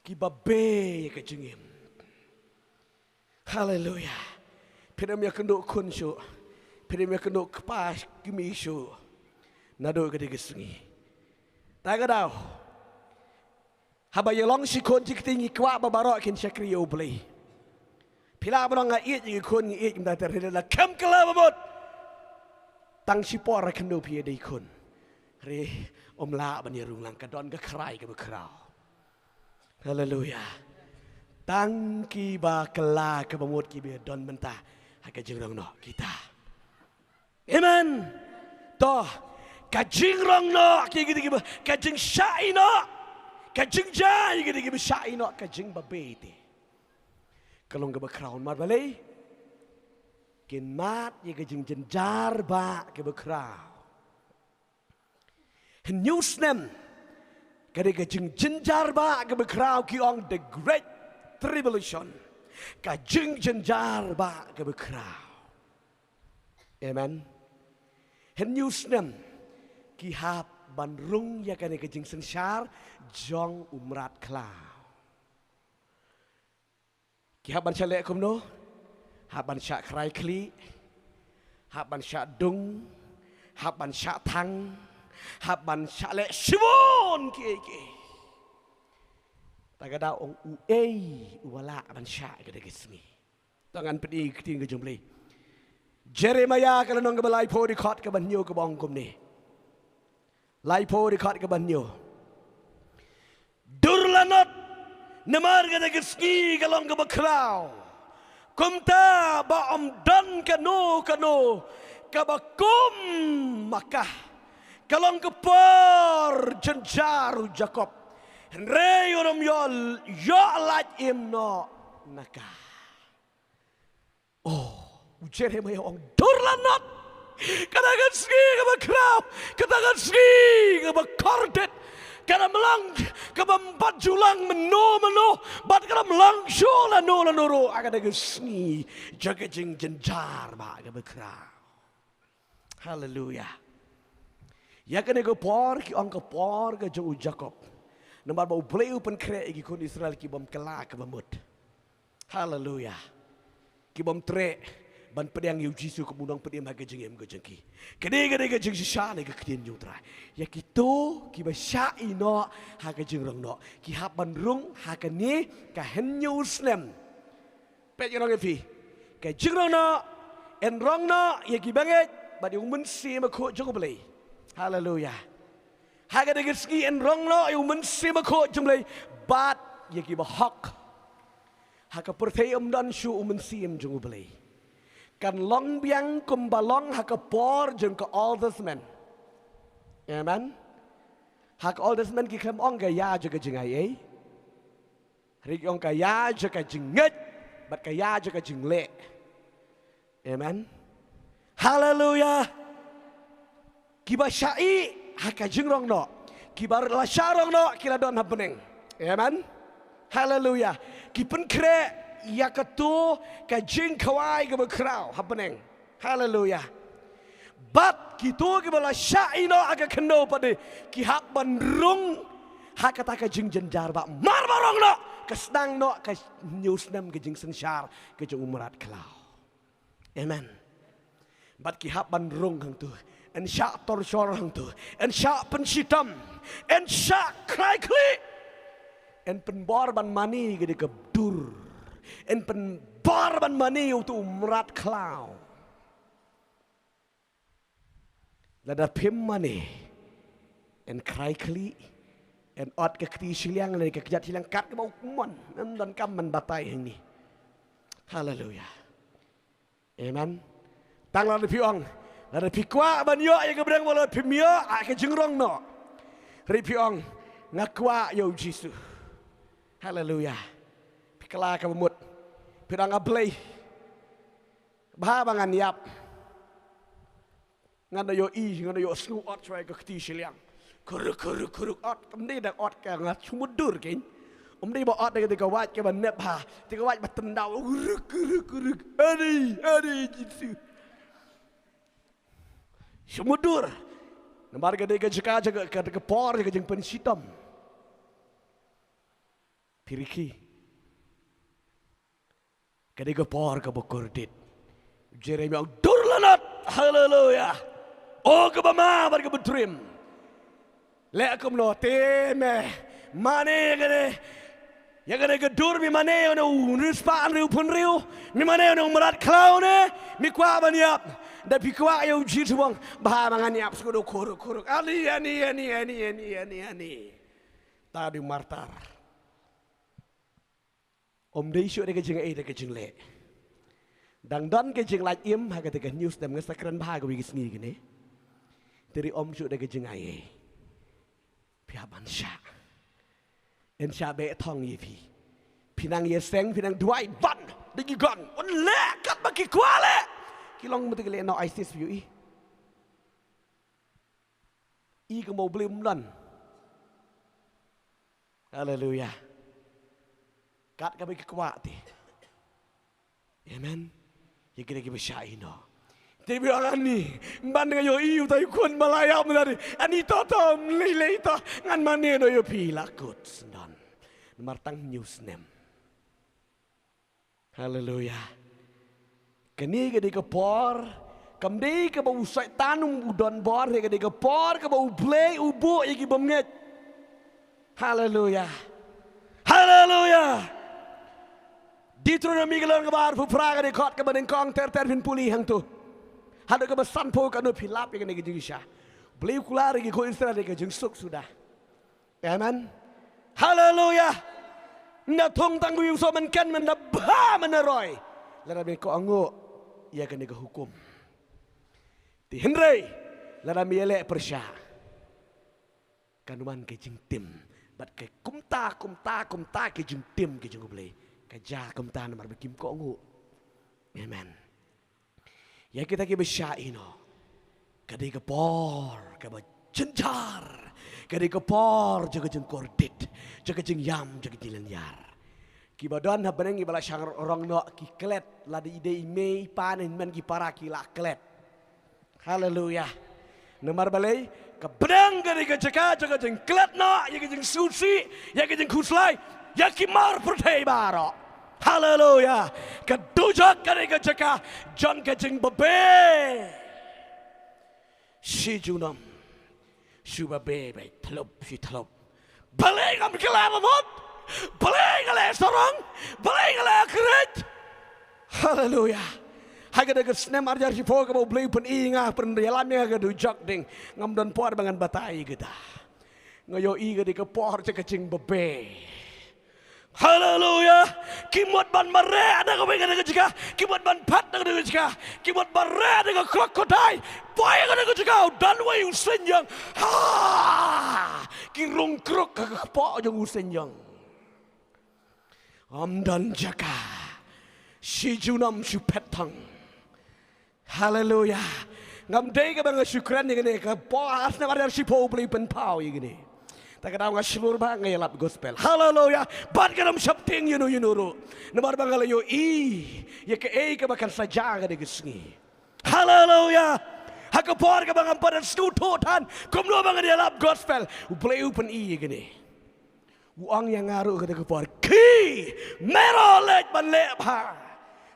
Ki babe ïa ka jingim. Haleluya. Phin ym ïakynduh khun shuh. Phin ym ïakynduh kpa kmie shuh. Naduh kata ka sngi. Ta ka daw. Haba ïalong shi khun shi kti ngi kwah ba baroh kin shakri ïa U Blei. Phi lah ban ong nga ïeit ïa ki khun, ngi ïeit, kumta ter, hynrei la khlem kylla ba mut. Tang shipor ha khyndew phi ïadei khun. Hynrei ym lah ban ïarung lang, ka don ka khrai kaba khraw. Haleluya. Tang kiba kylla kaba mut kiba don mynta ha ka jingrong noh kita. Amen. To, ka jingrong noh, ki, ki, ki, ka jingshah ïehnoh, ka jingjia, ki, ki, ki, shah ïehnoh, ka jingbabe te. Ka long kaba khraw namar balei? Kin mad ïa ka jingjynjar ba kaba khraw. Hynñiew snem, ka dei ka jingjynjar ba kaba khraw, ki ong the great tribulation. Ka jingjynjar ba kaba khraw. Amen. Hynñiew snem ki hap ban rung ïa kane ka jingsynshar jong u mrad khlaw. Ki hap ban shah leh kumno? Hap ban shah khrai khlieh, hap ban shah dung, hap ban shah thang, hap ban shah leh shibun kiei kiei. Ta ka daw ong uei uba lah ban shah ïa kata ka sngi. To ngan pyni ktien ka jong U Blei. Jeremiah ka lynnong kaba laiphew dkhot kaba hynñiew kaba ong kumne. Laiphew dkhot kaba hynñiew. Dur lanot, namar kata ka sngi ka long kaba khraw. Kumta ba ym don kano kano kaba kum ma ka. Ka long ka por jynjar u Jakob. Hynrei un ym ïoh, ïoh lait im noh na ka. Oh, u Jeremiah u ong dur lanot. Kata ka sngi kaba khraw, kata ka sngi kaba kordit. Ka ym long kaba ym pat ju long mynno mynno, bad ka ym long shuh lano lano ruh, ha kata ka sngi jong ka jingjynjar ba kaba khraw. Haleluya. Ïa kane ka por ki ong ka por ka jong u Jakob. Namar ba U Blei u pynkhreh ïa ki khun Israel ki bym kylla kaba mut. Haleluya. Ki bym treh ban pdiang ïa u Jisu kum u nongpynim ha ka jingim ka jong ki. Ka dei, ka dei ka jingshisha ne ka ktien jong U Trai. Ïa kito kiba shah ïehnoh ha ka jingrong noh, ki hap ban rung ha kane ka hynñiew snem. Peit, ngan ong ïa phi, ka jingrong noh, yn rong noh ïa ki bangeit bad ïa u Mynsiem Bakhuid jong U Blei. Haleluya. Ha kata ka sngi yn rong noh ïa u Mynsiem Bakhuid jong U Blei bad ïa ki bahok. Ha ka pyrthei ym don shuh u Mynsiem jong U Blei. Kan long biang kumba long ha ka por jong ka Old Testament. Amen. Ha ka Old Testament ki khlem ong ka ïa jong ka jingai ei. Hynrei ki ong ka ïa jong ka jingngeit bad ka ïa jong ka jingleh. Amen. Haleluya. Kiba shah ïehnoh ha ka jingrong noh, kiba la shah rong noh ki la don ha bneng. Amen. Haleluya. Ki pynkhreh ïa kato ka jingkhawai kaba khraw ha bneng. Haleluya. Bad kito kiba la shah ïehnoh ha ka khyndew pat de, ki hap ban rung ha kata ka jingjynjar ba mar ba rong noh, ka sdang noh ka hynñiew snem ka jingsynshar ka jong u mrad khlaw. Amen. Bad ki hap ban rung hangto, yn shah torture hangto, yn shah pynshitom, yn shah khrai khlieh, yn pynbor ban mane ka dei ka dur, yn pynbor ban mane uto u mrad khlaw. Lada phim mane, yn khrai khlieh, yn ot ka kti shiliang ne ka kjat shiliang kat kaba u mon, ym don kam ban batai hangne. Haleluya. Amen. Tang lada phi ong, lada phi kwah ban ïoh ïa ka bneng, lada phim ïoh ha ka jingrong noh, hynrei phi ong, nga kwah ïa u Jisu. Haleluya. Phi kylla kaba mut. Phi ong, A Blei, bha ba ngan ïap. Ngan da ïohi, ngan da ïohsngew ot shuwa ïa ka kti shiliang. Khuruk khuruk khuruk ot, ym dei da ot ka nga sumut dur kein. Ym dei ba ot da ka, da ka wait kaba nep bha, da ka wait ba tyndaw. Khuruk khuruk khuruk. Ani, ani Jisu. Sumut dur. Namar ka dei ka jaka, jaka, ka dei ka por jaka jingpynshitom. Pyrkhi. Ka dei ka por kaba kordit. Jeremiah ong dur lanot. Haleluya. O kaba ma bad kaba triem. Leh kumno te me mane ïa kane, ïa kane ka dur, me mane ïa une u riewspah hynriewphew hynriew, me mane ïa une u mrad khlaw ne, me kwah ban ïap. Da phi kwah ïa u Jisu, ong, bha ba ngan ïap shuh, khuruk khuruk. Ani, ani, ani, ani. Ta dei martar. Ym dei shuh da ka jingai, da ka jingleh. Dang don ka jinglait im ha kata ka hynñiew snem, nga sa kren bha kawei ka sngi kane. Te ri ym shuh da ka jingai ei. Phi hap ban shah. Yn shah beh thong ïa phi. Phi nang ïaseng, phi nang duwai ban da ki gun. Un leh katba ki kwah leh. Ki long mynta ki leh noh ISIS phi ïohi. I ka mo blei mlan. Haleluya. Kat kaba ki kwah te. Amen. Ïa kita kiba shah ïa no. Te ba ong ani, ban nga ïohi uta u khun ba la ïap mynta, ani to to, ym lei lei to, ngan mane noh ïa phi, la kut sngewdon. Namar tang hynñiew snem. Haleluya. Kane ka dei ka por, kam dei kaba u Soitan u don bor, ka dei ka por kaba U Blei u buh ïa ki bymngeit. Haleluya. Haleluya. Deuteronomi ka lynnong kaba arphew phra ka dei khot kaba nyngkong ter ter phin pule hangto. Haduh kaba sanphew katno phi lap ïa kane ka jingshisha. Blei u kular ïa ki khun Israel ïa ka jingsuk suda. Amen. Haleluya. Ynda thung tang u ïing soh mynken, mynda bha mynda roi. Lada me kohnguh ïa kane ka hukum. Te hynrei lada me ïaleh pyrshah. Kan wan ka jingtim. Bad ka kumta, kumta, kumta ka jingtim ka jong U Blei. Ka jia kumta namar ba kim kohnguh. Amen. Ïa kita kiba shah ïa no. Ka dei ka por kaba jynjar. Ka dei ka por jong ka jingkordit. Jong ka jingïam, jong ka jinglynñiar. Kiba don ha bneng kiba la shah rong noh ki klet, lada i dei i mei i pa ne i hynmen ki para ki la klet. Haleluya. Namar balei? Ka bneng ka dei ka jaka jong ka jingklet noh, ïa ka jingsngewsih, ïa ka jingkhuslai, ïa ki mar pyrthei baroh. Haleluya. Ka dujok ka dei ka jaka jong ka jingbabe. Shi junom shu babe, bai thlop shi thlop. Balei ngam kylla ba mut? Balei nga leh sarong? Balei nga leh kret? Haleluya. Ha kata ka snem ar hajar shiphew kaba U Blei u pyni ïa nga, pynïalam ïa nga ka dujok ding, ngam don por ba ngan batai ïa kata. Nga ïohi ka dei ka por jong ka jingbabe. Haleluya. Ki mut ban mareh na kawei ka jaka. Ki mut ban phet na kawei ka jaka. Ki mut ban reh na ka khrokodai. Poi ka jaka u don wei u seiñ ïong. Ha! Ki rung kruk ha ka kpoh jong u seiñ ïong. Ym don jaka. Shi junom shu phet thang. Haleluya. Ngam dei kaba nga shu kren ïa kane, ka por ha snem ar hajar shiphew U Blei u pynpaw ïa kane. Ta ka daw nga shlur bha nga ïalap gospel. Haleluya. Bad ngam sheptieng ïano ïano ruh. Namar ba nga la ïohi ïa kaei kaba kan sa jia ha kane ka sngi. Haleluya. Ha ka por kaba ngam pat sngewthuh than kumno ba ngan ïalap gospel, U Blei u pyni ïa kane. U ong ïa nga ruh kata ka por, khie, me ruh leit ban leh bha.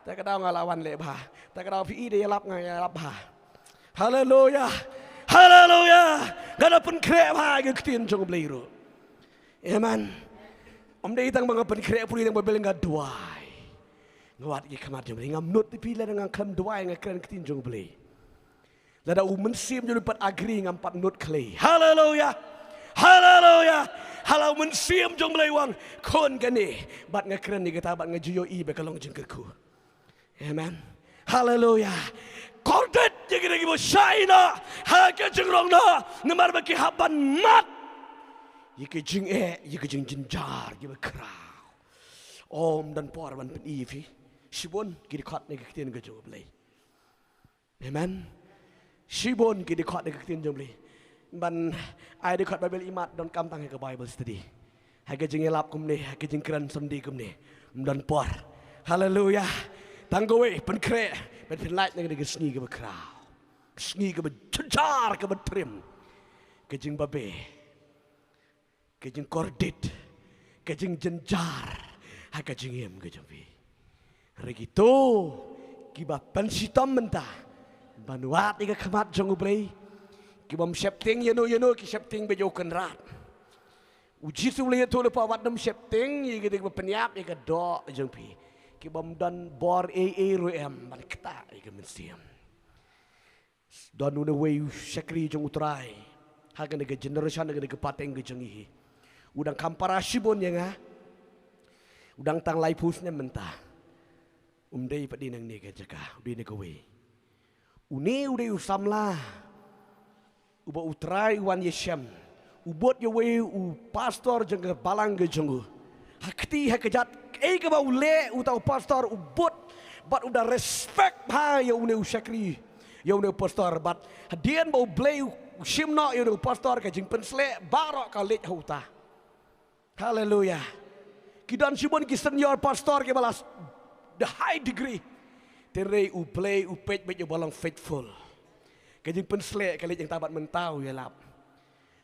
Ta ka daw nga la wan leh bha. Ta ka daw phi i da ïalap nga ïalap bha. Haleluya. Haleluya. Nga da pynkhreh bha ïa ka ktien jong U Blei ruh. Amen. Ym dei tang ba nga pynkhreh pule tang ba bel nga duwai. Nga wad ïa ka khmat jong U Blei, ngam nud ïa phi lada nga khlem duwai nga kren ktien jong U Blei. Lada u mynsiem jong u pat agree ngam pat nud khlei. Haleluya. Haleluya. Hala u mynsiem jong u Blei u ong khun kane. Bad nga kren ïa kata bad nga ju ïohi ba ka long jingkyrkhu. Amen. Haleluya. Kordit ïa kine kiba shah ïa no ha ka jingrong no namar ba ki hap ban mad ïa ka jingeh, ïa ka jingjynjar kiba khraw. Ym don por ban pyni ïa phi. Shibun ki dkhot na ka ktien ka jong U Blei. Amen. Shibun ki dkhot na ka ktien jong U Blei. Ban ai dkhot Baibl imat donkam tang ha ka Bible study. Ha ka jingïalap kumne, ha ka jingkren Sunday kumne. Ym don por. Haleluya. Tang kawei pynkhreh ban pynlait na ka sngi kaba khraw. Sngi kaba jynjar kaba trim. Ka jingbabe. Ka jingkordit, ka jingjynjar ha ka jingim ka jong phi. Hynrei kito kiba pynshitom mynta ban wad ïa ka khmat jong U Blei, ki bym sheptieng ïano ïano, ki sheptieng beit ïa u Kynrad. U Jisu u la ïathuh lypa, wat nym sheptieng ïa kito kiba pynïap ïa ka doh jong phi. Ki bym don bor ei ei ruh em ban ktah ïa ka mynsiem. Don une uwei u shakri jong U Trai ha kane ka generation, ha kane ka pateng ka jong ngi hi. U dang kham para shibun ïa nga. U dang tang laiphew snem mynta. Um dei pat dei nangne ka jaka, u dei na kawei. Une u dei u samla Uba U Trai u wan ïashem, u bud ïa uwei u pastor jong ka balang ka jong u. Ha kti ha kjat, kaei kaba u leh uta u pastor, u bud bad u da respect bha ïa une u shakri, ïa une u pastor. Bad hadien ba U Blei u shim noh ïa une u pastor, ka jingpynsleh baroh ka leit ha uta. Haleluya. Ki don shibun ki senior pastor kiba la s-, the high degree. Hynrei U Blei u peit beit ïa uba long faithful. Ka jingpynsleh ka leit hangta bad mynta u ïalap.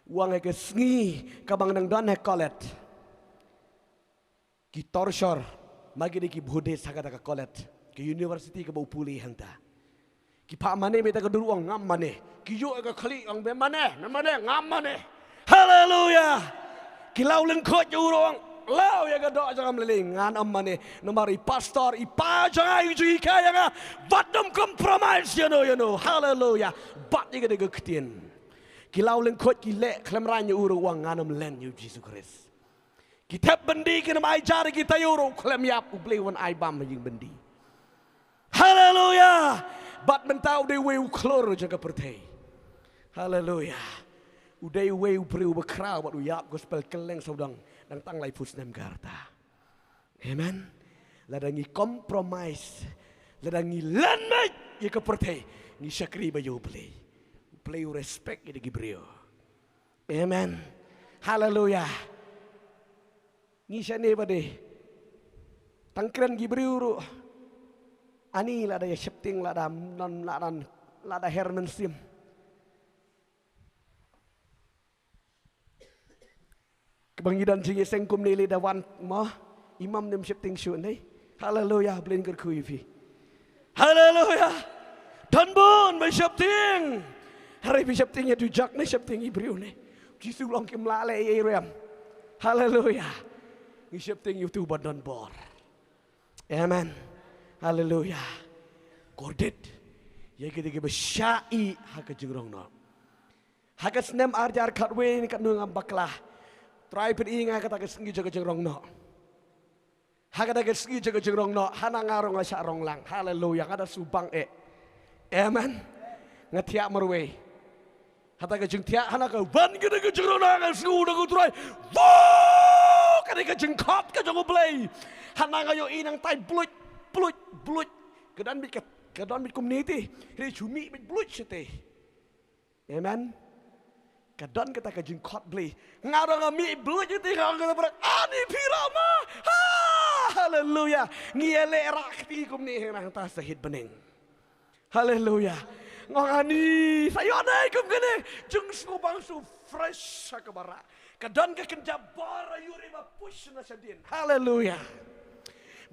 U ong ha ka sngi kaba nga dang don ha college, ki torture ma ki dei ki Buddhist ha kata ka college, ka university kaba u pule hangta. Ki phah mane, mynta ka dur u ong ngam mane. Ki ïoh ka khlieh, ong me mane, me mane, ngam mane. Haleluya. Ki law lyngkhuid ïa u ruh, ong law ïa ka doh jong nga, ym lei lei, ngan ym mane. Namar i pastor, i pa jong nga, i ju hikai ïa nga, wat nym compromise ïano ïano. Haleluya. Bat ïa kane ka ktien. Ki law lyngkhuid, ki leh khlem rang ïa u ruh, u ong ngan ym len ïa U Jisu Khrist. Ki thep byndi, kin ym ai jar ïa kita, ïa u ruh u khlem ïap, U Blei u wan ai bam ha ïing byndi. Haleluya. Bad mynta u dei uwei u khlur jong ka pyrthei. Haleluya. U dei uwei u briew uba khraw bad u ïap gospel kylleng sawdong, dang tang laiphew snem ka rta. Amen. Lada ngi compromise, lada ngi len meit ïa ka pyrthei, ngi shakri bha ïa U Blei. U Blei u respect ïa ki briew. Amen. Haleluya. Ngi shane ba dei tang kren ki briew ruh. Ani lada ïa sheptieng, lada non, lada, lada her mynsiem. Kaba ngi don jingïaseng kumne lei da wan mo, i mam nym sheptieng shuh ne. Haleluya, Blei un kyrkhu ïa phi. Haleluya. Don bun ba sheptieng. Hynrei phi sheptieng ïa u dujok ne sheptieng ïa i briew ne? Jisu u ong kim lah leh ei ei ruh em. Haleluya. Ngi sheptieng ïa uto uba don bor. Amen. Haleluya. Kordit ïa kita kiba shah ïeh ha ka jingrong noh. Ha ka snem ar hajar khatwei, ne katno ngam bakla, Trai pyni ïa nga kata ka sngi jong ka jingrong noh. Ha kata ka sngi jong ka jingrong noh, hana nga ruh nga shah rong lang. Haleluya, nga da shu bang eh. Amen. Nga thiah marwei. Hata ka jingthiah, hana ka wan kata ka jingrong noh, nga sngew na ka Trai. Wow! Kata ka jingkhot ka jong U Blei. Hana nga ïohi nangtai bluit, bluit, bluit. Ka don beit ka, ka don beit kumne te. Hynrei shu mih beit bluit shatei. Amen. Ka don kata ka jingkhot Blei. Nga ruh nga mih bluit ïa te, nga ong kata para, ani phi rah ma. Ha! Haleluya. Ngi ïaleh rah kti kumne hangta sa hit bneng. Haleluya. Nga ong ani sa ïoh dei kum kane. Jingsngewbang shu fresh ha kaba rah. Ka don ka kynja bor ïa u ri ba push na shadien. Haleluya.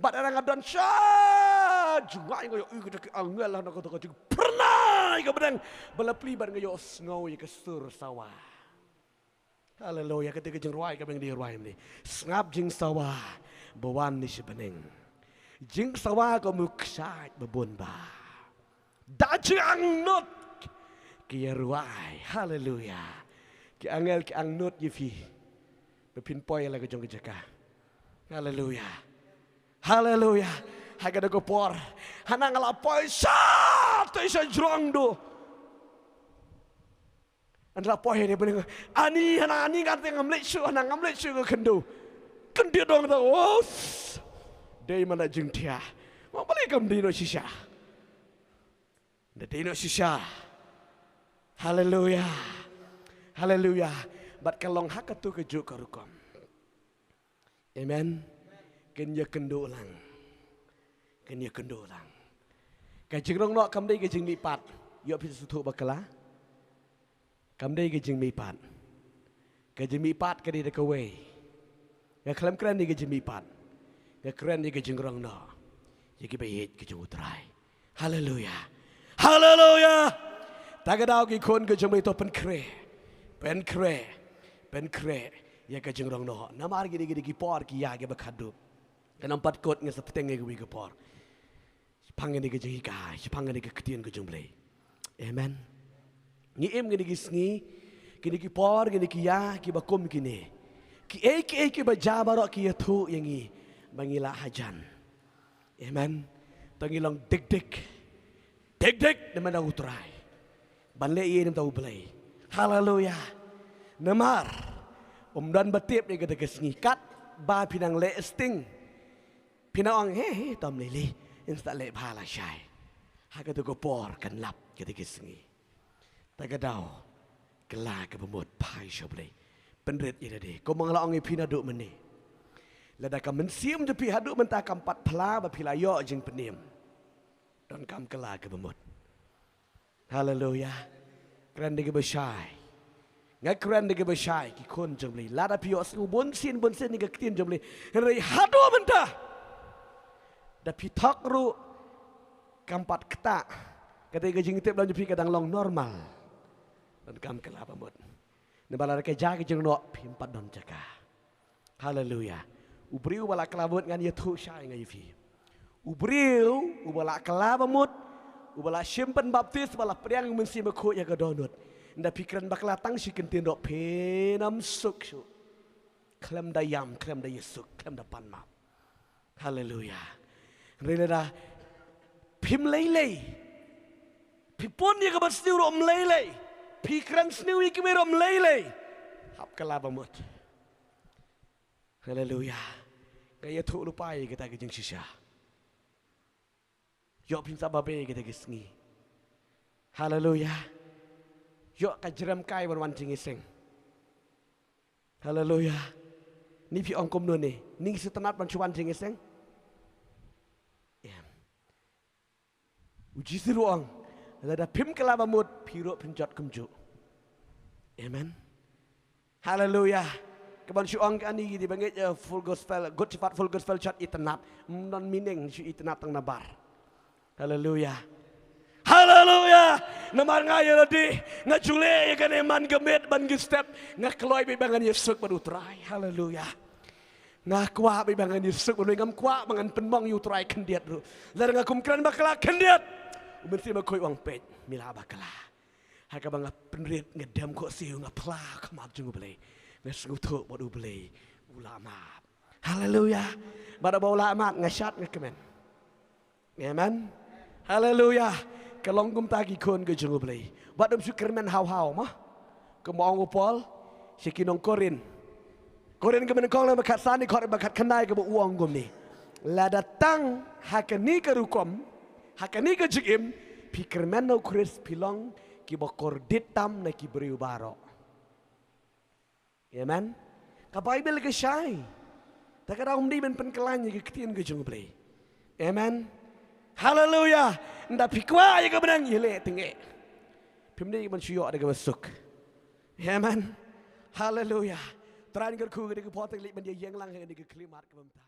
Bad hana nga don sha jngai, nga ïohi kata ki angel hana kata ka jingphyrnai ka bneng ba la plie bad nga ïohsngew ïa ka sur sawa. Haleluya. Kata ka jingrwai kaba ngi dei rwai mynne. Sngap jingsawa ba wan na shi bneng. Jingsawa kum u kshaid ba bun bha. Da jingangnud ki ïa rwai. Haleluya. Ki angel ki angnud ïa phi ba phin poi la ka jong ka jaka. Haleluya. Haleluya. Ha kata ka por, hana nga la poi sha te sha jrong duh. Nga la poi ha bneng. Ani, hana ani nga te ngam leit shuh, hana ngam leit shuh ka khyndew. Khyndew dong ta, os. Dei man da jingthiah. Mo balei kam dei noh shisha? Da dei noh shisha. Haleluya. Haleluya. Bad ka long ha kato kajuh ka rukom. Amen. Kin ïa kynduh lang. Kin ïa kynduh lang. Ka jingrong noh kam dei ka jingmihpat. Ïoh phi sngewthuh bakla. Kam dei ka jingmihpat. Ka jingmihpat ka dei da kawei. Nga khlem kren ïa ka jingmihpat. Nga kren ïa ka jingrong noh ïa kiba ïeit ka jong U Trai. Haleluya. Haleluya. Ta ka daw ki khun ka jong me, to pynkhreh. Pynkhreh. Pynkhreh ïa ka jingrong noh. Namar kine, kine ki por ki ïa kiba khadduh. Kan ym pat kut, nga sa bteng ïa kiwei ki por. Shaphang kane ka jinghikai, shaphang kane ka ktien ka jong U Blei. Amen. Ngi im kine ki sngi, kine ki por, kine ki ïa kiba kum kine. Kiei kiei kiba jia baroh ki ïathuh ïa ngi ba ngi lah hajan. Amen. To ngi long dik dik. Dik dik na bynta U Trai. Ban leh ïa na bynta U Blei. Haleluya. Namar um don ba tip ïa kata ka sngi, katba phi nang leh sting, phi nang ong, "He, he, tam lei lei, ngin sa leh bha lashai." Ha kata ka por kan lap kata ka sngi. Ta ka daw, kylla kaba mut, phai sha U Blei. Pynrit ïa lade, kumba nga la ong ïa phi naduh mynne. Lada ka mynsiem jong phi haduh mynta kam pat phla ba phi la ïoh jingpynim, donkam kylla kaba mut. Haleluya. Kren da kaba shai. Nga kren da kaba shai, ki khun jong U Blei. Lada phi ïohsngew bunsien bunsien ïa ka ktien jong U Blei, hynrei haduh mynta da phi thok ruh kam pat ktah, kata ka jingtip lem jong phi ka dang long normal. Donkam kylla ba mut. Namar lada ka jia ka jingnoh, phim pat don jaka. Haleluya. U briew uba la kylla ba mut, ngan ïathuh shai nga ïa phi. U briew uba la kylla ba mut, uba la shim pynbaptis, uba la pdiang Mynsiem Bakhuid ïa ka dohnud, ynda phi kren bakla tang shi kyntien ruh phin ym suk shuh. Khlem da ïam, khlem da ïasuk, khlem da pan map. Haleluya. Hynrei lada phim lei lei, phi pun ïa kaba sniew ruh ym lei lei, phi kren sniew ïa kiwei ruh ym lei lei, hap kylla ba mut. Haleluya. Nga ïathuh lypa ïa kata ka jingshisha. Ïoh phin sa babe ïa kata ka sngi. Haleluya. Ïoh ka jrem kai ban wan jingïaseng. Haleluya. Ni phi ong kumno ne, ni shu tynnat ban shu wan jingïaseng? Em. U Jisu ruh u ong, lada phim kylla ba mut, phi ruh phin jot kumjuh. Amen. Haleluya. Kaban shu ong kane, ki dei ba ngeit, eh, Full Gospel, Good Shepherd Full Gospel Church itynnat. Ym don meaning shu itynnat tang nabar. Haleluya. Haleluya. Namar nga ïa lade, nga ju leh ïa kane man ka miet bad ka step, nga kloi beit ba ngan ïasuk bad U Trai. Haleluya. Nga kwah beit ba ngan ïasuk bad U Blei, ngam kwah ba ngan pynmong ïa U Trai khyndiat ruh. Lada nga kum kren bakla khyndiat, U Mynsiem Bakhuid u ong peit, me lah bakla. Ha kaba nga pynrit, nga dem khohsiew, nga phla ha khmat jong U Blei, nga sngewthuh bad U Blei u la map. Haleluya. Bad haba u la map, nga shad, nga kmen. Amen. Haleluya. Ka long kumta ki khun ka jong U Blei. Wat ym shu kyrmen haw haw mo. Kumba ong u Paul sha ki nong Korinth. Korinth kaba nyngkong lynnong ba khatsan, dkhot ba khatkhyndai, kaba u ong kumne: Lada tang ha kane ka rukom, ha kane ka jingim, phi kyrmen ha U Khrist, phi long kiba kordit tam na ki briew baroh. Amen. Ka Baibl ka shai. Ta ka daw ym dei ban pynkhlaiñ ïa ka ktien ka jong U Blei. Amen. Haleluya. Ynda phi kwah ïa ka bneng, ïaleh tyngeh. Phim dei ban shu ïoh da kaba suk. Amen. Haleluya. Trai un kyrkhu ïa ka por, te leit ban ïeng lang ha kane ka khlieh mat kaba mynta.